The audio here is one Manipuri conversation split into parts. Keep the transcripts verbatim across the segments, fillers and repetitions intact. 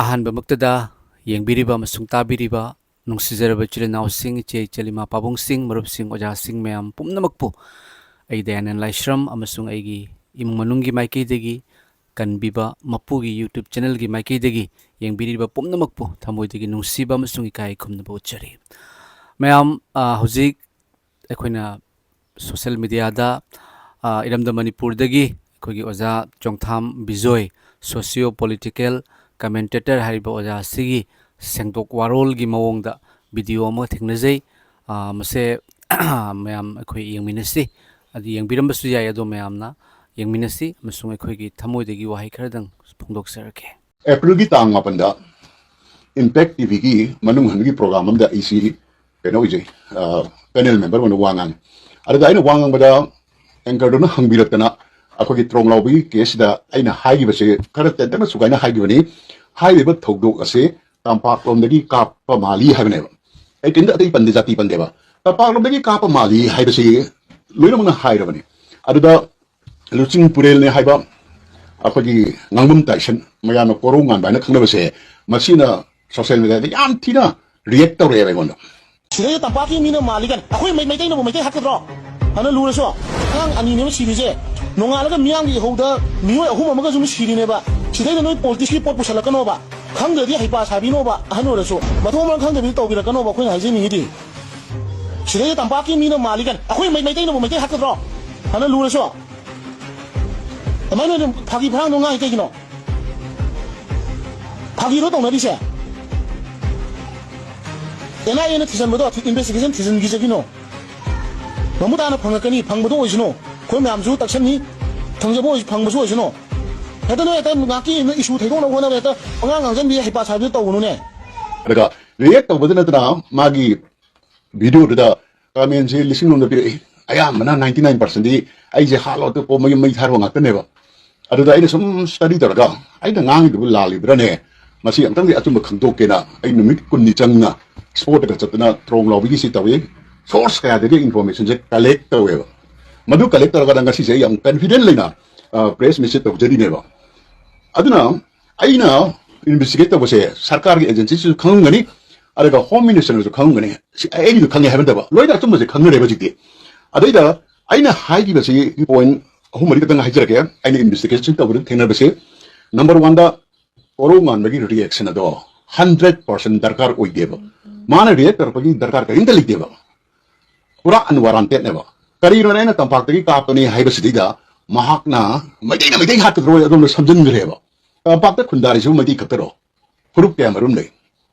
ꯑꯍꯥꯟꯕꯃꯛꯇꯗ ꯌꯦꯡꯕꯤꯔꯤꯕ ꯑꯃꯁꯨꯡ ꯇꯥꯕꯤꯔꯤꯕ ꯅꯨꯡꯁꯤꯖꯔꯕ ꯏꯆꯤꯜ ꯏꯅꯥꯎꯁꯤꯡ, ꯏꯆꯦ ꯏꯆꯜ, ꯏꯃꯥ ꯄꯥꯕꯨꯡꯁꯤꯡ, ꯃꯔꯨꯞꯁꯤꯡ, ꯑꯣꯖꯥꯁꯤꯡ ꯃꯌꯥꯝ ꯄꯨꯝꯅꯃꯛꯄꯨ ꯑꯩ ꯗꯌꯥꯅꯟ ꯂꯥꯏꯁ꯭ꯔꯝ ꯑꯃꯁꯨꯡ ꯑꯩꯒꯤ ꯏꯃꯨꯡ ꯃꯅꯨꯡꯒꯤ ꯃꯥꯏꯀꯩꯗꯒꯤ, ꯀꯟꯕꯤꯕ ꯃꯄꯨꯒꯤ YouTube ꯆꯦꯅꯦꯜꯒꯤ ꯃꯥꯏꯀꯩꯗꯒꯤ ꯌꯦꯡꯕꯤꯔꯤꯕ ꯄꯨꯝꯅꯃꯛꯄꯨ ꯊꯃꯣꯏꯗꯒꯤ ꯅꯨꯡꯁꯤꯕ ꯑꯃꯁꯨꯡ ꯏꯀꯥꯏ ꯈꯨꯝꯅꯕ ꯎꯠꯆꯔꯤ꯫ ꯃꯌꯥꯝ, ꯑ, ꯍꯧꯖꯤꯛ ꯑꯩꯈꯣꯏꯅ ꯁꯣꯁꯦꯜ ꯃꯦꯗꯤꯌꯥꯗ, ꯑ, ꯏꯔꯝꯗꯝ ꯃꯅꯤꯄꯨꯔꯗꯒꯤ ꯑꯩꯈꯣꯏꯒꯤ ꯑꯣꯖꯥ ꯆꯣꯡꯊꯥꯝ ꯕꯤꯖꯣꯏ, ꯁꯣꯁꯤꯌꯣ ꯄꯣꯂꯤꯇꯤꯀꯦꯜ ꯀꯃꯦꯟꯇꯦꯇꯔ ꯍꯥꯏꯔꯤꯕ ꯑꯣꯖꯥ ꯑꯁꯤꯒꯤ ꯁꯦꯡꯗꯣꯛ ꯋꯥꯔꯣꯜꯒꯤ ꯃꯑꯣꯡꯗ ꯚꯤꯗꯤꯑꯣ ꯑꯃ ꯊꯦꯡꯅꯖꯩ꯫ ꯑ, ꯃꯁꯦ ꯃꯌꯥꯝ ꯑꯩꯈꯣꯏ ꯌꯦꯡꯃꯤꯟꯅꯁꯤ꯫ ꯑꯗꯨ ꯌꯦꯡꯕꯤꯔꯝꯕꯁꯨ ꯌꯥꯏ, ꯑꯗꯣ ꯃꯌꯥꯝꯅ ꯌꯦꯡꯃꯤꯟꯅꯁꯤ ꯑꯃꯁꯨꯡ ꯑꯩꯈꯣꯏꯒꯤ ꯊꯃꯣꯏꯗꯒꯤ ꯋꯥꯍꯩ ꯈꯔꯗꯪ ꯐꯣꯡꯗꯣꯛꯆꯔꯛꯀꯦ꯫ ꯑꯦꯄ꯭ꯔꯤꯜꯒꯤ ꯇꯥꯡ ꯃꯥꯄꯟꯗ ꯏꯝꯄꯦꯛ ꯇꯤꯚꯤꯒꯤ ꯃꯅꯨꯡ ꯍꯟꯕꯒꯤ ꯄ꯭ꯔꯣꯒ꯭ꯔꯥꯝ ꯑꯃꯗ ꯑꯩꯁꯤ ꯀꯩꯅꯣ ꯑꯣꯏꯖꯩ, ꯑ, ꯄꯦꯅꯦꯜ ꯃꯦꯝꯕꯔ ꯑꯣꯏꯅ ꯋꯥ ꯉꯥꯡꯉꯤ꯫ ꯑꯗꯨꯗ ꯑꯩꯅ ꯋꯥ ꯉꯥꯡꯕꯗ ꯑꯦꯡꯀꯔꯗꯨꯅ ꯍꯪꯕꯤꯔꯛꯇꯅ ꯑꯩꯈꯣꯏꯒꯤ ꯇ꯭ꯔꯣꯡꯂꯥꯎꯕꯤꯒꯤ ꯀꯦꯁꯁꯤꯗ ꯑꯩꯅ ꯍꯥꯏꯈꯤꯕꯁꯦ ꯈꯔ ꯇꯦꯟꯇꯛꯅ ꯁꯨꯒꯥꯏꯅ ꯍꯥꯏꯈꯤꯕꯅꯤ꯫ ꯍꯥꯏꯔꯤꯕ ꯊꯧꯗꯣꯛ ꯑꯁꯤ ꯇꯝꯄꯥꯛꯂꯣꯝꯗꯒꯤ ꯀꯥꯞꯄ ꯃꯥꯜꯂꯤ ꯍꯥꯏꯕꯅꯦꯕ꯫ ꯑꯩ ꯀꯔꯤꯝꯇ ꯑꯇꯩ ꯄꯟꯗꯦ, ꯖꯥꯇꯤ ꯄꯟꯗꯦꯕ꯫ ꯇꯝꯄꯥꯛꯂꯣꯝꯗꯒꯤ ꯀꯥꯞꯄ ꯃꯥꯜꯂꯤ ꯍꯥꯏꯕꯁꯤ ꯂꯣꯏꯅꯃꯛꯅ ꯍꯥꯏꯔꯕꯅꯤ꯫ ꯑꯗꯨꯗ ꯂꯨꯆꯤꯡ ꯄꯨꯔꯦꯜꯅꯦ ꯍꯥꯏꯕ ꯑꯩꯈꯣꯏꯒꯤ ꯉꯥꯡꯕꯝ ꯇꯥꯏꯁꯟ, ꯃꯌꯥꯝꯅ ꯀꯣꯔꯧ ꯉꯥꯟꯕ ꯍꯥꯏꯅ ꯈꯪꯅꯕꯁꯦ, ꯃꯁꯤꯅ ꯁꯣꯁꯦꯜ ꯃꯦꯗꯤꯌꯥꯗ ꯌꯥꯝ ꯊꯤꯅ ꯔꯤꯌꯦꯛ ꯇꯧꯔꯛꯑꯦꯕ ꯑꯩꯉꯣꯟꯗ꯫ ꯁꯤꯗꯩꯗ ꯇꯝꯄꯥꯛꯀꯤ ꯃꯤꯅ ꯃꯥꯜꯂꯤ ꯀꯥꯏꯅ꯫ ꯑꯩꯈꯣꯏ ꯃꯩ-, ꯃꯩꯇꯩꯅꯕꯨ ꯃꯩꯇꯩ ꯍꯥꯠꯀꯗ꯭ꯔꯣ? ꯐꯅ ꯂꯨꯔꯁꯨ꯫ ꯑꯉꯥꯡ ꯑꯅꯤꯅꯦꯕ ꯁꯤꯔꯤꯁꯦ꯫ ꯅꯣꯡꯉꯥꯜꯂꯒ ꯃꯤꯌꯥꯝꯒꯤ ꯏꯍꯧꯗ ꯃꯤꯑꯣꯏ ꯑꯍꯨꯝ ꯑꯃꯒꯁꯨ ꯁꯤꯔꯤꯅꯦꯕ꯫ ꯁꯤꯗꯩꯗ ꯅꯣꯏ ꯄꯣꯂꯤꯇꯤꯛꯁꯀꯤ ꯄꯣꯠ ꯄꯨꯁꯜꯂꯛꯀꯅꯣꯕ꯫ ꯈꯪꯗ꯭ꯔꯗꯤ ꯍꯩꯄꯥ ꯁꯥꯕꯤꯅꯣꯕ, ꯑꯍꯟ ꯑꯣꯏꯔꯁꯨ꯫ ꯃꯊꯣꯡ ꯃꯔꯝ ꯈꯪꯗꯕꯤꯗ ꯇꯧꯕꯤꯔꯛꯀꯅꯣꯕ, ꯑꯩꯈꯣꯏꯅ ꯍꯥꯏꯖꯅꯤꯡꯉꯤꯗꯤ꯫ ꯁꯤꯗꯩꯗ ꯇꯝꯄꯥꯛꯀꯤ ꯃꯤꯅ ꯃꯥꯜꯂꯤ ꯀꯥꯏꯅ꯫ ꯑꯩꯈꯣꯏ ꯃꯩ-, ꯃꯩꯇꯩꯅꯕꯨ ꯃꯩꯇꯩ ꯍꯥꯠꯀꯗ꯭ꯔꯣ? ꯐꯅ ꯂꯨꯔꯁꯨ꯫ ꯑꯗꯨꯃꯥꯏꯅ ꯑꯣꯏꯅ ꯐꯥꯒꯤ ꯐꯔꯥꯡꯗꯣ ꯉꯥꯡꯉꯤ ꯀꯩꯒꯤꯅꯣ? ꯐꯥꯒꯤꯔꯣ ꯇꯧꯅꯔꯤꯁꯦ? ꯑꯦꯟ ꯑꯥꯏ ꯑꯦꯅ ꯊꯤꯖꯤꯟꯕꯗꯣ, ꯏꯟꯚꯦꯁꯇꯤꯒꯦꯁꯟ ꯊꯤꯖꯤꯟꯈꯤꯖꯈꯤꯅꯣ꯫ ꯃꯃꯨꯠ ꯇꯥꯅ ꯐꯪꯉꯛꯀꯅꯤ, ꯐꯪꯕꯗꯣ ꯑꯣꯏꯁꯅꯨ꯫ ꯑꯩꯈꯣꯏ ꯃꯌꯥꯝꯁꯨ ꯇꯛꯁꯟꯅꯤ, ꯐꯪꯖꯕ ꯑꯣꯏ-, ꯐꯪꯕꯁꯨ ꯑꯣꯏꯁꯅꯨ꯫ ꯍꯦꯛꯇ ꯅꯣꯏ ꯍꯦꯛꯇ ꯉꯥꯛꯀꯤ ꯏꯁꯨ ꯊꯩꯗꯣꯛꯅꯕ ꯍꯣꯠꯅꯕ ꯍꯦꯛꯇ ꯄꯉꯥꯡ ꯉꯥꯡꯁꯤꯟꯕꯤ, ꯍꯩꯄꯥ ꯁꯥꯕꯤꯗꯣ ꯇꯧꯒꯅꯨꯅꯦ꯫ ꯑꯗꯨꯒ ꯔꯤꯌꯦꯛ ꯇꯧꯕꯗ ꯅꯠꯇꯅ ꯃꯥꯒꯤ ꯚꯤꯗꯤꯑꯣꯗꯨꯗ ꯀꯃꯦꯟꯁꯦ ꯂꯤꯁꯤꯡ ꯂꯣꯝꯗ ꯄꯤꯔꯛꯏ꯫ ꯑꯌꯥꯝꯕꯅ ninety nine percent ꯗꯤ ꯑꯩꯁꯦ ꯍꯥꯠꯂꯣ, ꯑꯇꯣꯞꯄ ꯃꯩ, ꯃꯩ ꯊꯥꯔꯣ ꯉꯥꯛꯇꯅꯦꯕ꯫ ꯑꯗꯨꯗ ꯑꯩꯅ ꯁꯨꯝ ꯁ꯭ꯇꯗꯤ ꯇꯧꯔꯒ ꯑꯩꯅ ꯉꯥꯡꯉꯤꯗꯨꯕꯨ ꯂꯥꯜꯂꯤꯕ꯭ꯔꯥꯅꯦ? ꯃꯁꯤ ꯑꯝꯇꯪꯗꯤ ꯑꯆꯨꯝꯕ ꯈꯪꯗꯣꯛꯀꯦꯅ ꯑꯩ ꯅꯨꯃꯤꯠ ꯀꯨꯟꯅꯤ ꯆꯪꯅ ꯁ꯭ꯄꯣꯠꯇꯒ ꯆꯠꯇꯅ ꯇ꯭ꯔꯣꯡ ꯂꯥꯎꯕꯤꯒꯤꯁꯤ ꯇꯧꯏ꯫ ꯁꯣꯔꯁ ꯀꯌꯥꯗꯒꯤ ꯏꯟꯐꯣꯔꯃꯦꯁꯟꯁꯦ ꯀꯂꯦꯛ ꯇꯧꯋꯦꯕ꯫ ꯃꯗꯨ ꯀꯂꯦꯛ ꯇꯧꯔꯒ ꯉꯁꯤꯁꯦ ꯑꯩ ꯌꯥꯝ ꯀꯟꯐꯤꯗꯦꯟ ꯂꯩꯅ, ꯑ, ꯄ꯭ꯔꯦꯁ ꯃꯤꯠꯁꯦ ꯇꯧꯖꯔꯤꯅꯦꯕ꯫ ꯑꯗꯨꯅ ꯑꯩꯅ ꯏꯟꯚꯦꯁꯇꯤꯒꯦꯠ ꯇꯧꯕꯁꯦ ꯁꯔꯀꯥꯔꯒꯤ ꯑꯦꯖꯦꯟꯁꯤꯁꯨ ꯈꯪꯉꯝꯒꯅꯤ, ꯑꯗꯨꯒ ꯍꯣꯝ ꯃꯤꯅꯤꯁꯇꯔꯅꯁꯨ ꯈꯪꯉꯝꯒꯅꯤ꯫ ꯁꯤ ꯑꯩꯒꯤꯁꯨ ꯈꯪꯉꯦ ꯍꯥꯏꯕ ꯅꯠꯇꯕ, ꯂꯣꯏꯅ ꯑꯆꯨꯝꯕꯁꯦ ꯈꯪꯅꯔꯦꯕ ꯍꯧꯖꯤꯛꯇꯤ꯫ ꯑꯗꯩꯗ ꯑꯩꯅ ꯍꯥꯏꯈꯤꯕꯁꯤ ꯄꯣꯏꯟ ꯑꯍꯨꯝ ꯃꯔꯤ ꯈꯛꯇꯪ ꯍꯥꯏꯖꯔꯛꯀꯦ꯫ ꯑꯩꯅ ꯏꯟꯚꯦꯁꯇꯤꯒꯦꯁꯟ ꯇꯧꯕꯗ ꯊꯦꯡꯅꯕꯁꯦ, ꯅꯝꯕꯔ ꯋꯥꯟꯗ ꯀꯣꯔꯧꯉꯥꯟꯕꯒꯤ ꯔꯤꯌꯦꯛꯁꯟ ꯑꯗꯣ ꯍꯟꯗ꯭ꯔꯦꯠ ꯄꯥꯔꯁꯦꯟ ꯗꯔꯀꯥꯔ ꯑꯣꯏꯗꯦꯕ꯫ ꯃꯥꯅ ꯔꯤꯌꯦꯛ ꯇꯧꯔꯛꯄꯒꯤ ꯗꯔꯀꯥꯔ ꯀꯔꯤꯝꯇ ꯂꯩꯇꯦꯕ꯫ ꯄꯨꯔꯥ ꯑꯟꯋꯥꯔꯥꯟꯇꯦꯠꯅꯦꯕ꯫ ꯀꯔꯤꯅꯣꯅ ꯑꯩꯅ ꯇꯝꯄꯥꯛꯇꯒꯤ ꯀꯥꯞꯄꯅꯤ ꯍꯥꯏꯕꯁꯤꯗꯩꯗ ꯃꯍꯥꯛꯅ ꯃꯩꯇꯩꯅ ꯃꯩꯇꯩ ꯍꯥꯠꯀꯗ꯭ꯔꯣ ꯑꯗꯣꯝꯗ ꯁꯝꯖꯤꯟꯈ꯭ꯔꯦꯕ꯫ ꯇꯝꯄꯥꯛꯇ ꯈꯨꯟꯗꯥꯔꯤꯁꯤꯕꯨ ꯃꯩꯇꯩ ꯈꯛꯇꯔꯣ? ꯐꯨꯔꯨꯞ ꯀꯌꯥ ꯃꯔꯨꯝ ꯂꯩ꯫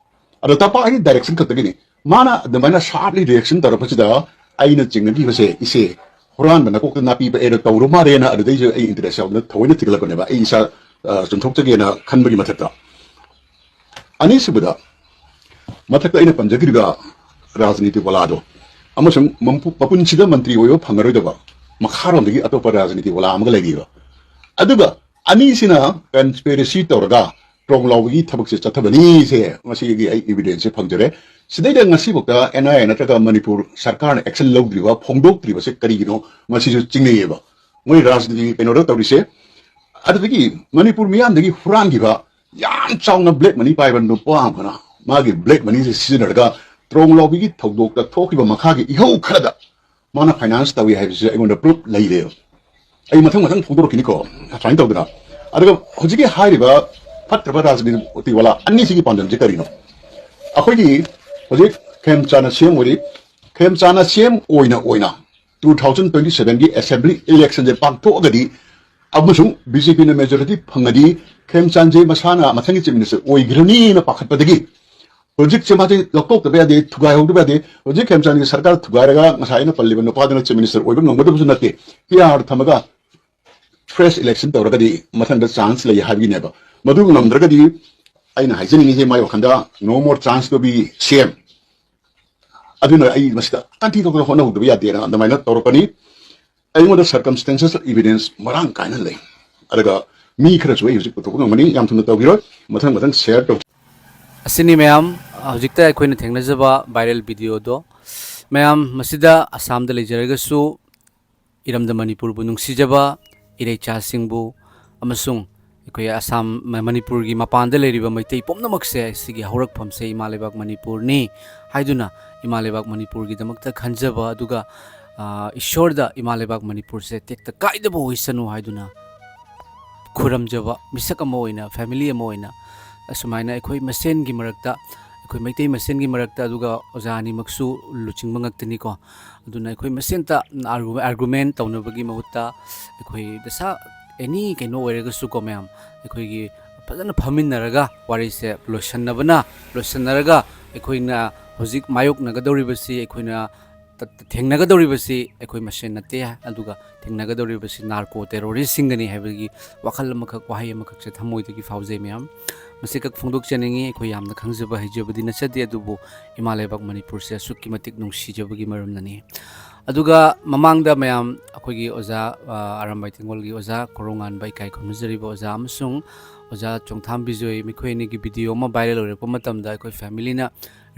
ꯑꯗꯣ ꯇꯝꯄꯥꯛꯀꯤ ꯗꯥꯏꯔꯦꯛꯁꯟ ꯈꯛꯇꯒꯤꯅꯤ꯫ ꯃꯥꯅ ꯑꯗꯨꯃꯥꯏꯅ ꯁꯥꯔꯞꯂꯤ ꯔꯤꯌꯦꯛꯁꯟ ꯇꯧꯔꯛꯄꯁꯤꯗ ꯑꯩꯅ ꯆꯤꯡꯅꯈꯤꯕꯁꯦ, ꯏꯆꯦ, ꯍꯨꯔꯥꯟꯕ ꯅꯀꯣꯛꯇ ꯅꯥꯄꯤ ꯄꯛꯑꯦꯅ ꯇꯧꯔꯨ ꯃꯥꯜꯂꯦꯅ ꯑꯗꯨꯗꯩꯁꯨ ꯑꯩ ꯏꯟꯇꯔꯦꯁ ꯌꯥꯎꯗꯅ ꯊꯑꯣꯏꯅ ꯊꯤꯒꯠꯂꯛꯄꯅꯦꯕ, ꯑꯩ ꯏꯁꯥ, ꯑ, ꯆꯨꯝꯊꯣꯛꯆꯒꯦꯅ ꯈꯟꯕꯒꯤ ꯃꯊꯛꯇ꯫ ꯑꯅꯤꯁꯨꯕꯗ, ꯃꯊꯛꯇ ꯑꯩꯅ ꯄꯟꯖꯈ꯭ꯔꯤꯕ ꯔꯥꯖꯅꯤꯇꯤ ꯋꯥꯂꯥꯗꯣ ꯑꯃꯁꯨꯡ ꯃꯄꯨ-, ꯃꯄꯨꯟꯁꯤꯗ ꯃꯟꯇ꯭ꯔꯤ ꯑꯣꯏꯕ ꯐꯪꯉꯔꯣꯏꯗꯕ ꯃꯈꯥꯔꯣꯝꯗꯒꯤ ꯑꯇꯣꯞꯄ ꯔꯥꯖꯅꯤꯇꯤ ꯋꯥꯂꯥ ꯑꯃꯒ ꯂꯩꯔꯤꯕ꯫ ꯑꯗꯨꯒ ꯑꯅꯤꯁꯤꯅ ꯀꯟꯁꯄꯤꯔꯦꯁꯤ ꯇꯧꯔꯒ ꯇ꯭ꯔꯣꯡ ꯂꯥꯎꯕꯒꯤ ꯊꯕꯛꯁꯦ ꯆꯠꯊꯕꯅꯤꯁꯦ ꯉꯁꯤꯒꯤ ꯑꯩ ꯏꯕꯤꯗꯦꯟꯁꯁꯦ ꯐꯪꯖꯔꯦ꯫ ꯁꯤꯗꯩꯗ ꯉꯁꯤꯐꯥꯎꯗ ꯑꯦꯟ ꯑꯥꯏ ꯑꯦ ꯅꯠꯇ꯭ꯔꯒ ꯃꯅꯤꯄꯨꯔ ꯁꯔꯀꯥꯔꯅ ꯑꯦꯛꯁꯟ ꯂꯧꯗ꯭ꯔꯤꯕ, ꯐꯣꯡꯗꯣꯛꯇ꯭ꯔꯤꯕꯁꯦ ꯀꯔꯤꯒꯤꯅꯣ? ꯃꯁꯤꯁꯨ ꯆꯤꯡꯅꯩꯌꯦꯕ꯫ ꯃꯣꯏ ꯔꯥꯖꯅꯤꯇꯤ ꯀꯩꯅꯣꯗ ꯇꯧꯔꯤꯁꯦ꯫ ꯑꯗꯨꯗꯒꯤ ꯃꯅꯤꯄꯨꯔ ꯃꯤꯌꯥꯝꯗꯒꯤ ꯍꯨꯔꯥꯟꯈꯤꯕ ꯌꯥꯝ ꯆꯥꯎꯅ ꯕ꯭ꯂꯦꯛ ꯃꯅꯤ ꯄꯥꯏꯕ ꯅꯨꯄꯥ ꯑꯃꯅ ꯃꯥꯒꯤ ꯕ꯭ꯂꯦꯛ ꯃꯅꯤꯁꯦ ꯁꯤꯖꯤꯟꯅꯔꯒ ꯇ꯭ꯔꯣꯡ ꯂꯥꯎꯕꯤꯒꯤ ꯊꯧꯗꯣꯛꯇ ꯊꯣꯛꯈꯤꯕ ꯃꯈꯥꯒꯤ ꯏꯍꯧ ꯈꯔꯗ ꯃꯥꯅ ꯐꯥꯏꯅꯥꯟꯁ ꯇꯧꯏ ꯍꯥꯏꯕꯁꯤ ꯑꯩꯉꯣꯟꯗ ꯄ꯭ꯔꯨꯐ ꯂꯩꯔꯦꯕ꯫ ꯑꯩ ꯃꯊꯪ ꯃꯊꯪ ꯐꯣꯡꯗꯣꯔꯛꯈꯤꯅꯤꯀꯣ, ꯁꯨꯃꯥꯏꯅ ꯇꯧꯗꯅ꯫ ꯑꯗꯨꯒ ꯍꯧꯖꯤꯛꯀꯤ ꯍꯥꯏꯔꯤꯕ ꯐꯠꯇ꯭ꯔꯕ ꯔꯥꯖꯅꯤꯇꯤ ꯋꯥꯂꯥ ꯑꯅꯤꯁꯤꯒꯤ ꯄꯥꯟꯗꯝꯁꯦ ꯀꯔꯤꯅꯣ? ꯑꯩꯈꯣꯏꯒꯤ ꯍꯧꯖꯤꯛ ꯈꯦꯝꯆꯥꯟꯅ ꯁꯤ ꯑꯦꯝ ꯑꯣꯏꯔꯤ, ꯈꯦꯝꯆꯥꯟꯅ ꯁꯤ ꯑꯦꯝ ꯑꯣꯏꯅ ꯑꯣꯏꯅ ꯇꯨ ꯊꯥꯎꯖꯟ ꯇ꯭ꯋꯦꯟꯇꯤ ꯁꯚꯦꯟꯒꯤ ꯑꯦꯁꯦꯝꯕ꯭ꯂꯤ ꯏꯂꯦꯛꯁꯟꯁꯦ ꯄꯥꯡꯊꯣꯛꯑꯒꯗꯤ ꯑꯃꯁꯨꯡ ꯕꯤ ꯖꯦ ꯄꯤꯅ ꯃꯦꯖꯣꯔꯤꯇꯤ ꯐꯪꯉꯗꯤ ꯈꯦꯝꯆꯥꯟꯁꯦ ꯃꯁꯥꯅ ꯃꯊꯪꯒꯤ ꯆꯤꯐ ꯃꯤꯅꯤꯁꯇꯔ ꯑꯣꯏꯈ꯭ꯔꯅꯤꯅ ꯄꯥꯈꯠꯄꯗꯒꯤ ꯍꯧꯖꯤꯛꯁꯦ ꯃꯥꯁꯦ ꯂꯧꯊꯣꯛꯇꯕ ꯌꯥꯗꯦ, ꯊꯨꯒꯥꯏꯍꯧꯗꯕ ꯌꯥꯗꯦ꯫ ꯍꯧꯖꯤꯛ ꯈꯦꯝꯆꯥꯟꯒꯤ ꯁꯔꯀꯥꯔ ꯊꯨꯒꯥꯏꯔꯒ ꯉꯁꯥꯏ ꯑꯩꯅ ꯄꯜꯂꯤꯕ ꯅꯨꯄꯥꯗꯨꯅ ꯆꯤꯐ ꯃꯤꯅꯤꯁꯇꯔ ꯑꯣꯏꯕ ꯉꯝꯒꯗꯕꯁꯨ ꯅꯠꯇꯦ꯫ ꯄꯤ ꯑꯥꯔ ꯊꯝꯃꯒ ꯐ꯭ꯔꯦꯁ ꯏꯂꯦꯛꯁꯟ ꯇꯧꯔꯒꯗꯤ ꯃꯊꯪꯗ ꯆꯥꯟꯁ ꯂꯩ ꯍꯥꯏꯕꯒꯤꯅꯦꯕ꯫ ꯃꯗꯨ ꯉꯝꯗ꯭ꯔꯒꯗꯤ ꯑꯩꯅ ꯍꯥꯏꯖꯅꯤꯡꯉꯤꯁꯦ, ꯃꯥꯏ ꯋꯥꯈꯜꯗ no more chance to be C M꯫ ꯑꯗꯨꯅ ꯑꯩ ꯃꯁꯤꯗ ꯀꯟꯊꯤ ꯊꯣꯛꯇꯅ ꯍꯣꯠꯅꯍꯧꯗꯕ ꯌꯥꯗꯦꯅ ꯑꯗꯨꯃꯥꯏꯅ ꯇꯧꯔꯛꯄꯅꯤ꯫ ꯑꯩꯉꯣꯟꯗ ꯁꯔꯀꯝꯁꯇꯦꯟꯁꯦꯁ ꯏꯕꯤꯗꯦꯟꯁ ꯃꯔꯥꯡ ꯀꯥꯏꯅ ꯂꯩ꯫ ꯑꯗꯨꯒ ꯃꯤ ꯈꯔꯁꯨ ꯑꯩ ꯍꯧꯖꯤꯛ ꯄꯨꯊꯣꯛꯄ ꯉꯝꯒꯅꯤ, ꯌꯥꯝ ꯊꯨꯅ ꯇꯧꯕꯤꯔꯣꯏ, ꯃꯊꯪ ꯃꯊꯪ ꯁꯦꯌꯔ ꯇꯧ꯫ ꯑꯁꯤꯅꯤ ꯃꯌꯥꯝ, ꯍꯧꯖꯤꯛꯇ ꯑꯩꯈꯣꯏꯅ ꯊꯦꯡꯅꯖꯕ ꯚꯥꯏꯔꯦꯜ ꯚꯤꯗꯤꯑꯣꯗꯣ꯫ ꯃꯌꯥꯝ, ꯃꯁꯤꯗ ꯑꯁꯥꯝꯗ ꯂꯩꯖꯔꯒꯁꯨ ꯏꯔꯝꯗꯝ ꯃꯅꯤꯄꯨꯔꯕꯨ ꯅꯨꯡꯁꯤꯖꯕ ꯏꯔꯩꯆꯥꯁꯤꯡꯕꯨ ꯑꯃꯁꯨꯡ ꯑꯩꯈꯣꯏ ꯑꯁꯥꯝ, ꯃ-, ꯃꯅꯤꯄꯨꯔꯒꯤ ꯃꯄꯥꯟꯗ ꯂꯩꯔꯤꯕ ꯃꯩꯇꯩ ꯄꯨꯝꯅꯃꯛꯁꯦ, ꯁꯤꯒꯤ ꯍꯧꯔꯛꯐꯝꯁꯦ ꯏꯃꯥ ꯂꯩꯕꯥꯛ ꯃꯅꯤꯄꯨꯔꯅꯤ ꯍꯥꯏꯗꯨꯅ, ꯏꯃꯥ ꯂꯩꯕꯥꯛ ꯃꯅꯤꯄꯨꯔꯒꯤꯗꯃꯛꯇ ꯈꯟꯖꯕ, ꯑꯗꯨꯒ, ꯑ, ꯏꯁꯣꯔꯗ ꯏꯃꯥ ꯂꯩꯕꯥꯛ ꯃꯅꯤꯄꯨꯔꯁꯦ ꯇꯦꯛꯇ ꯀꯥꯏꯗꯕ ꯑꯣꯏꯁꯅꯨ ꯍꯥꯏꯗꯨꯅ ꯈꯨꯔꯝꯖꯕ ꯃꯤꯁꯛ ꯑꯃ ꯑꯣꯏꯅ, ꯐꯦꯃꯤꯂꯤ ꯑꯃ ꯑꯣꯏꯅ, ꯑꯁꯨꯃꯥꯏꯅ ꯑꯩꯈꯣꯏ ꯃꯁꯦꯟꯒꯤ ꯃꯔꯛꯇ, ꯑꯩꯈꯣꯏ ꯃꯩꯇꯩ ꯃꯁꯦꯟꯒꯤ ꯃꯔꯛꯇ, ꯑꯗꯨꯒ ꯑꯣꯖꯥ ꯑꯅꯤꯃꯛꯁꯨ ꯂꯨꯆꯤꯡꯕ ꯉꯥꯛꯇꯅꯤꯀꯣ꯫ ꯑꯗꯨꯅ ꯑꯩꯈꯣꯏ ꯃꯁꯦꯟꯇ ꯑꯥꯔꯒꯨ-, ꯑꯥꯔꯒꯨꯃꯦꯟ ꯇꯧꯅꯕꯒꯤ ꯃꯍꯨꯠꯇ, ꯑꯩꯈꯣꯏ ꯗꯁꯥ ꯑꯦꯅꯤ ꯀꯩꯅꯣ ꯑꯣꯏꯔꯒꯁꯨꯀꯣ ꯃꯌꯥꯝ, ꯑꯩꯈꯣꯏꯒꯤ ꯐꯖꯅ ꯐꯝꯃꯤꯟꯅꯔꯒ ꯋꯥꯔꯤꯁꯦ ꯂꯣꯏꯁꯟꯅꯕꯅ, ꯂꯣꯏꯁꯟꯅꯔꯒ ꯑꯩꯈꯣꯏꯅ ꯍꯧꯖꯤꯛ ꯃꯥꯌꯣꯛꯅꯒꯗꯧꯔꯤꯕꯁꯤ, ꯑꯩꯈꯣꯏꯅ ꯇ-, ꯇ-, ꯊꯦꯡꯅꯒꯗꯧꯔꯤꯕꯁꯤ ꯑꯩꯈꯣꯏ ꯃꯁꯦꯟ ꯅꯠꯇꯦ, ꯑꯗꯨꯒ ꯊꯦꯡꯅꯒꯗꯧꯔꯤꯕꯁꯤ ꯅꯥꯔꯀꯣ ꯇꯦꯔꯣꯔꯤꯁꯁꯤꯡꯒꯅꯤ ꯍꯥꯏꯕꯒꯤ ꯋꯥꯈꯜ ꯑꯃꯈꯛ, ꯋꯥꯍꯩ ꯑꯃꯈꯛꯁꯦ ꯊꯃꯣꯏꯗꯒꯤ ꯐꯥꯎꯖꯩ ꯃꯌꯥꯝ꯫ ꯃꯁꯤꯈꯛ ꯐꯣꯡꯗꯣꯛꯆꯅꯤꯡꯉꯤ꯫ ꯑꯩꯈꯣꯏ ꯌꯥꯝꯅ ꯈꯪꯖꯕ ꯍꯩꯖꯕꯗꯤ ꯅꯠꯆꯗꯦ, ꯑꯗꯨꯕꯨ ꯏꯃꯥ ꯂꯩꯕꯥꯛ ꯃꯅꯤꯄꯨꯔꯁꯦ ꯑꯁꯨꯛꯀꯤ ꯃꯇꯤꯛ ꯅꯨꯡꯁꯤꯖꯕꯒꯤ ꯃꯔꯝꯅꯅꯤ꯫ ꯑꯗꯨꯒ ꯃꯃꯥꯡꯗ ꯃꯌꯥꯝ ꯑꯩꯈꯣꯏꯒꯤ ꯑꯣꯖꯥ, ꯑ, ꯑꯔꯥꯝꯕꯥꯏ ꯇꯦꯡꯒꯣꯜꯒꯤ ꯑꯣꯖꯥ ꯀꯣꯔꯧꯉꯥꯟꯕ ꯏꯀꯥꯏ ꯈꯨꯝꯅꯖꯔꯤꯕ ꯑꯣꯖꯥ ꯑꯃꯁꯨꯡ ꯑꯣꯖꯥ ꯆꯣꯡꯊꯥꯝ ꯕꯤꯖꯣꯏ, ꯃꯈꯣꯏ ꯑꯅꯤꯒꯤ ꯚꯤꯗꯤꯑꯣ ꯑꯃ ꯚꯥꯏꯔꯦꯜ ꯑꯣꯏꯔꯛꯄ ꯃꯇꯝꯗ ꯑꯩꯈꯣꯏ ꯐꯦꯃꯤꯂꯤꯅ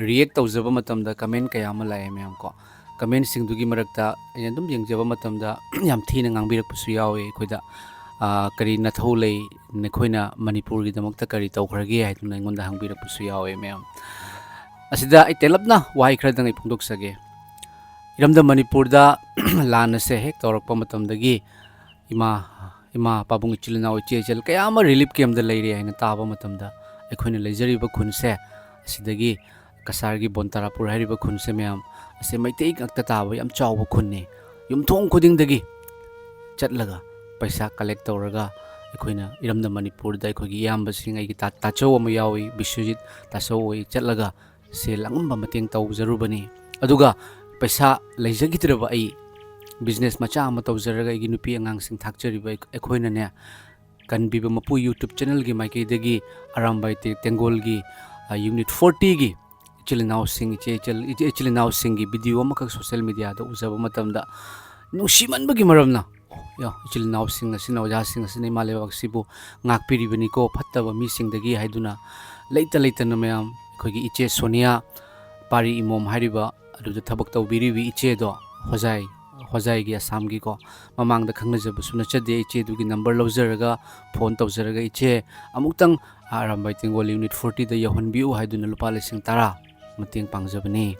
ꯔꯤꯌꯦꯛ ꯇꯧꯖꯕ ꯃꯇꯝꯗ ꯀꯃꯦꯟ ꯀꯌꯥ ꯑꯃ ꯂꯥꯛꯑꯦ ꯃꯌꯥꯝ ꯀꯣ꯫ ꯀꯃꯦꯟꯁꯤꯡꯗꯨꯒꯤ ꯃꯔꯛꯇ ꯑꯩꯅ ꯑꯗꯨꯝ ꯌꯦꯡꯖꯕ ꯃꯇꯝꯗ ꯌꯥꯝ ꯊꯤꯅ ꯉꯥꯡꯕꯤꯔꯛꯄꯁꯨ ꯌꯥꯎꯋꯦ ꯑꯩꯈꯣꯏꯗ꯫ ꯑ, "ꯀꯔꯤ ꯅꯊꯧ ꯂꯩ? ꯅꯈꯣꯏꯅ ꯃꯅꯤꯄꯨꯔꯒꯤꯗꯃꯛꯇ ꯀꯔꯤ ꯇꯧꯈ꯭ꯔꯒꯦ?" ꯍꯥꯏꯗꯨꯅ ꯑꯩꯉꯣꯟꯗ ꯍꯪꯕꯤꯔꯛꯄꯁꯨ ꯌꯥꯎꯋꯦ ꯃꯌꯥꯝ꯫ ꯑꯁꯤꯗ ꯑꯩ ꯇꯦꯜꯂꯞꯅ ꯋꯥꯍꯩ ꯈꯔꯗꯪ ꯑꯩ ꯐꯣꯡꯗꯣꯛꯆꯒꯦ꯫ ꯏꯔꯝꯗꯝ ꯃꯅꯤꯄꯨꯔꯗ ꯂꯥꯟ ꯑꯁꯦ ꯍꯦꯛ ꯇꯧꯔꯛꯄ ꯃꯇꯝꯗꯒꯤ ꯏꯃꯥ, ꯏꯃꯥ, ꯄꯥꯕꯨꯡ, ꯏꯆꯤꯜ ꯏꯅꯥꯎ, ꯏꯆꯦ ꯏꯆꯜ ꯀꯌꯥ ꯑꯃ ꯔꯤꯂꯤꯐ ꯀꯦꯝꯗ ꯂꯩꯔꯦ ꯍꯥꯏꯅ ꯇꯥꯕ ꯃꯇꯝꯗ, ꯑꯩꯈꯣꯏꯅ ꯂꯩꯖꯔꯤꯕ ꯈꯨꯟꯁꯦ, ꯑꯁꯤꯗꯒꯤ ꯀꯁꯥꯔꯒꯤ ꯕꯣꯟꯇꯥꯔꯥꯄꯨꯔ ꯍꯥꯏꯔꯤꯕ ꯈꯨꯟꯁꯦ ꯃꯌꯥꯝ, ꯑꯁꯤ ꯃꯩꯇꯩ ꯉꯥꯛꯇ ꯇꯥꯕ ꯌꯥꯝ ꯆꯥꯎꯕ ꯈꯨꯟꯅꯤ꯫ ꯌꯨꯝꯊꯣꯡ ꯈꯨꯗꯤꯡꯗꯒꯤ ꯆꯠꯂꯒ ꯄꯩꯁꯥ ꯀꯂꯦꯛ ꯇꯧꯔꯒ ꯑꯩꯈꯣꯏꯅ ꯏꯔꯝꯗꯝ ꯃꯅꯤꯄꯨꯔꯗ ꯑꯩꯈꯣꯏꯒꯤ ꯏꯌꯥꯝꯕꯁꯤꯡ, ꯑꯩꯒꯤ ꯇꯥ-, ꯇꯥꯆꯧ ꯑꯃ ꯌꯥꯎꯏ, ꯕꯤꯁ꯭ꯋꯖꯤꯠ ꯇꯥꯆꯧ ꯍꯣꯏ ꯆꯠꯂꯒ ꯁꯦꯜ ꯑꯉꯝꯕ ꯃꯇꯦꯡ ꯇꯧꯖꯔꯨꯕꯅꯤ꯫ ꯑꯗꯨꯒ ꯄꯩꯁꯥ ꯂꯩꯖꯈꯤꯗ꯭ꯔꯕ ꯑꯩ ꯕꯤꯖꯤꯅꯦꯁ ꯃꯆꯥ ꯑꯃ ꯇꯧꯖꯔꯒ ꯑꯩꯒꯤ ꯅꯨꯄꯤ ꯑꯉꯥꯡꯁꯤꯡ ꯊꯥꯛꯆꯔꯤꯕ ꯑꯩ-, ꯑꯩꯈꯣꯏꯅꯅꯦ, ꯀꯟꯕꯤꯕ ꯃꯄꯨ YouTube ꯆꯦꯅꯦꯜꯒꯤ ꯃꯥꯏꯀꯩꯗꯒꯤ ꯑꯔꯥꯝꯕꯥꯏ ꯇꯦ-, ꯇꯦꯡꯒꯣꯜꯒꯤ, ꯑ, ꯌꯨꯅꯤꯠ ꯐꯣꯔꯇꯤꯒꯤ ꯏꯆꯤꯜ ꯏꯅꯥꯎꯁꯤꯡ, ꯏꯆꯦ ꯏꯆꯜ-, ꯏꯆꯦ-, ꯏꯆꯤꯜ ꯏꯅꯥꯎꯁꯤꯡꯒꯤ ꯚꯤꯗꯤꯑꯣ ꯑꯃꯈꯛ ꯁꯣꯁꯦꯜ ꯃꯦꯗꯤꯌꯥꯗ ꯎꯖꯕ ꯃꯇꯝꯗ ꯅꯨꯡꯁꯤꯃꯟꯕꯒꯤ ꯃꯔꯝꯅ, "ꯑꯣ, ꯌꯥ, ꯏꯆꯤꯜ ꯏꯅꯥꯎꯁꯤꯡ ꯑꯁꯤꯅ, ꯑꯣꯖꯥꯁꯤꯡ ꯑꯁꯤꯅ ꯏꯃꯥ ꯂꯩꯕꯥꯛꯁꯤꯕꯨ ꯉꯥꯛꯄꯤꯔꯤꯕꯅꯤꯀꯣ ꯐꯠꯇꯕ ꯃꯤꯁꯤꯡꯗꯒꯤ" ꯍꯥꯏꯗꯨꯅ ꯂꯩꯇ ꯂꯩꯇꯅ ꯃꯌꯥꯝ ꯑꯩꯈꯣꯏꯒꯤ ꯏꯆꯦ ꯁꯣꯅꯤꯌꯥ ꯄꯥꯔꯤ ꯏꯃꯣꯝ ꯍꯥꯏꯔꯤꯕ ꯑꯗꯨꯗ ꯊꯕꯛ ꯇꯧꯕꯤꯔꯤꯕꯤ ꯏꯆꯦꯗꯣ, ꯍꯣꯖꯥꯏ ꯍꯣꯖꯥꯏꯒꯤ, ꯑꯁꯥꯝꯒꯤꯀꯣ꯫ ꯃꯃꯥꯡꯗ ꯈꯪꯅꯖꯕꯁꯨ ꯅꯠꯆꯗꯦ꯫ ꯏꯆꯦꯗꯨꯒꯤ ꯅꯝꯕꯔ ꯂꯧꯖꯔꯒ ꯐꯣꯟ ꯇꯧꯖꯔꯒ, "ꯏꯆꯦ, ꯑꯃꯨꯛꯇꯪ ꯑꯔꯥꯝꯕꯥꯏ ꯇꯦꯡꯒꯣꯜ ꯌꯨꯅꯤꯠ ꯐꯣꯔꯇꯤꯗ ꯌꯧꯍꯟꯕꯤꯌꯨ" ꯍꯥꯏꯗꯨꯅ ꯂꯨꯄꯥ ꯂꯤꯁꯤꯡ ꯇꯔꯥ ꯃꯇꯦꯡ ꯄꯥꯡꯖꯕꯅꯤ꯫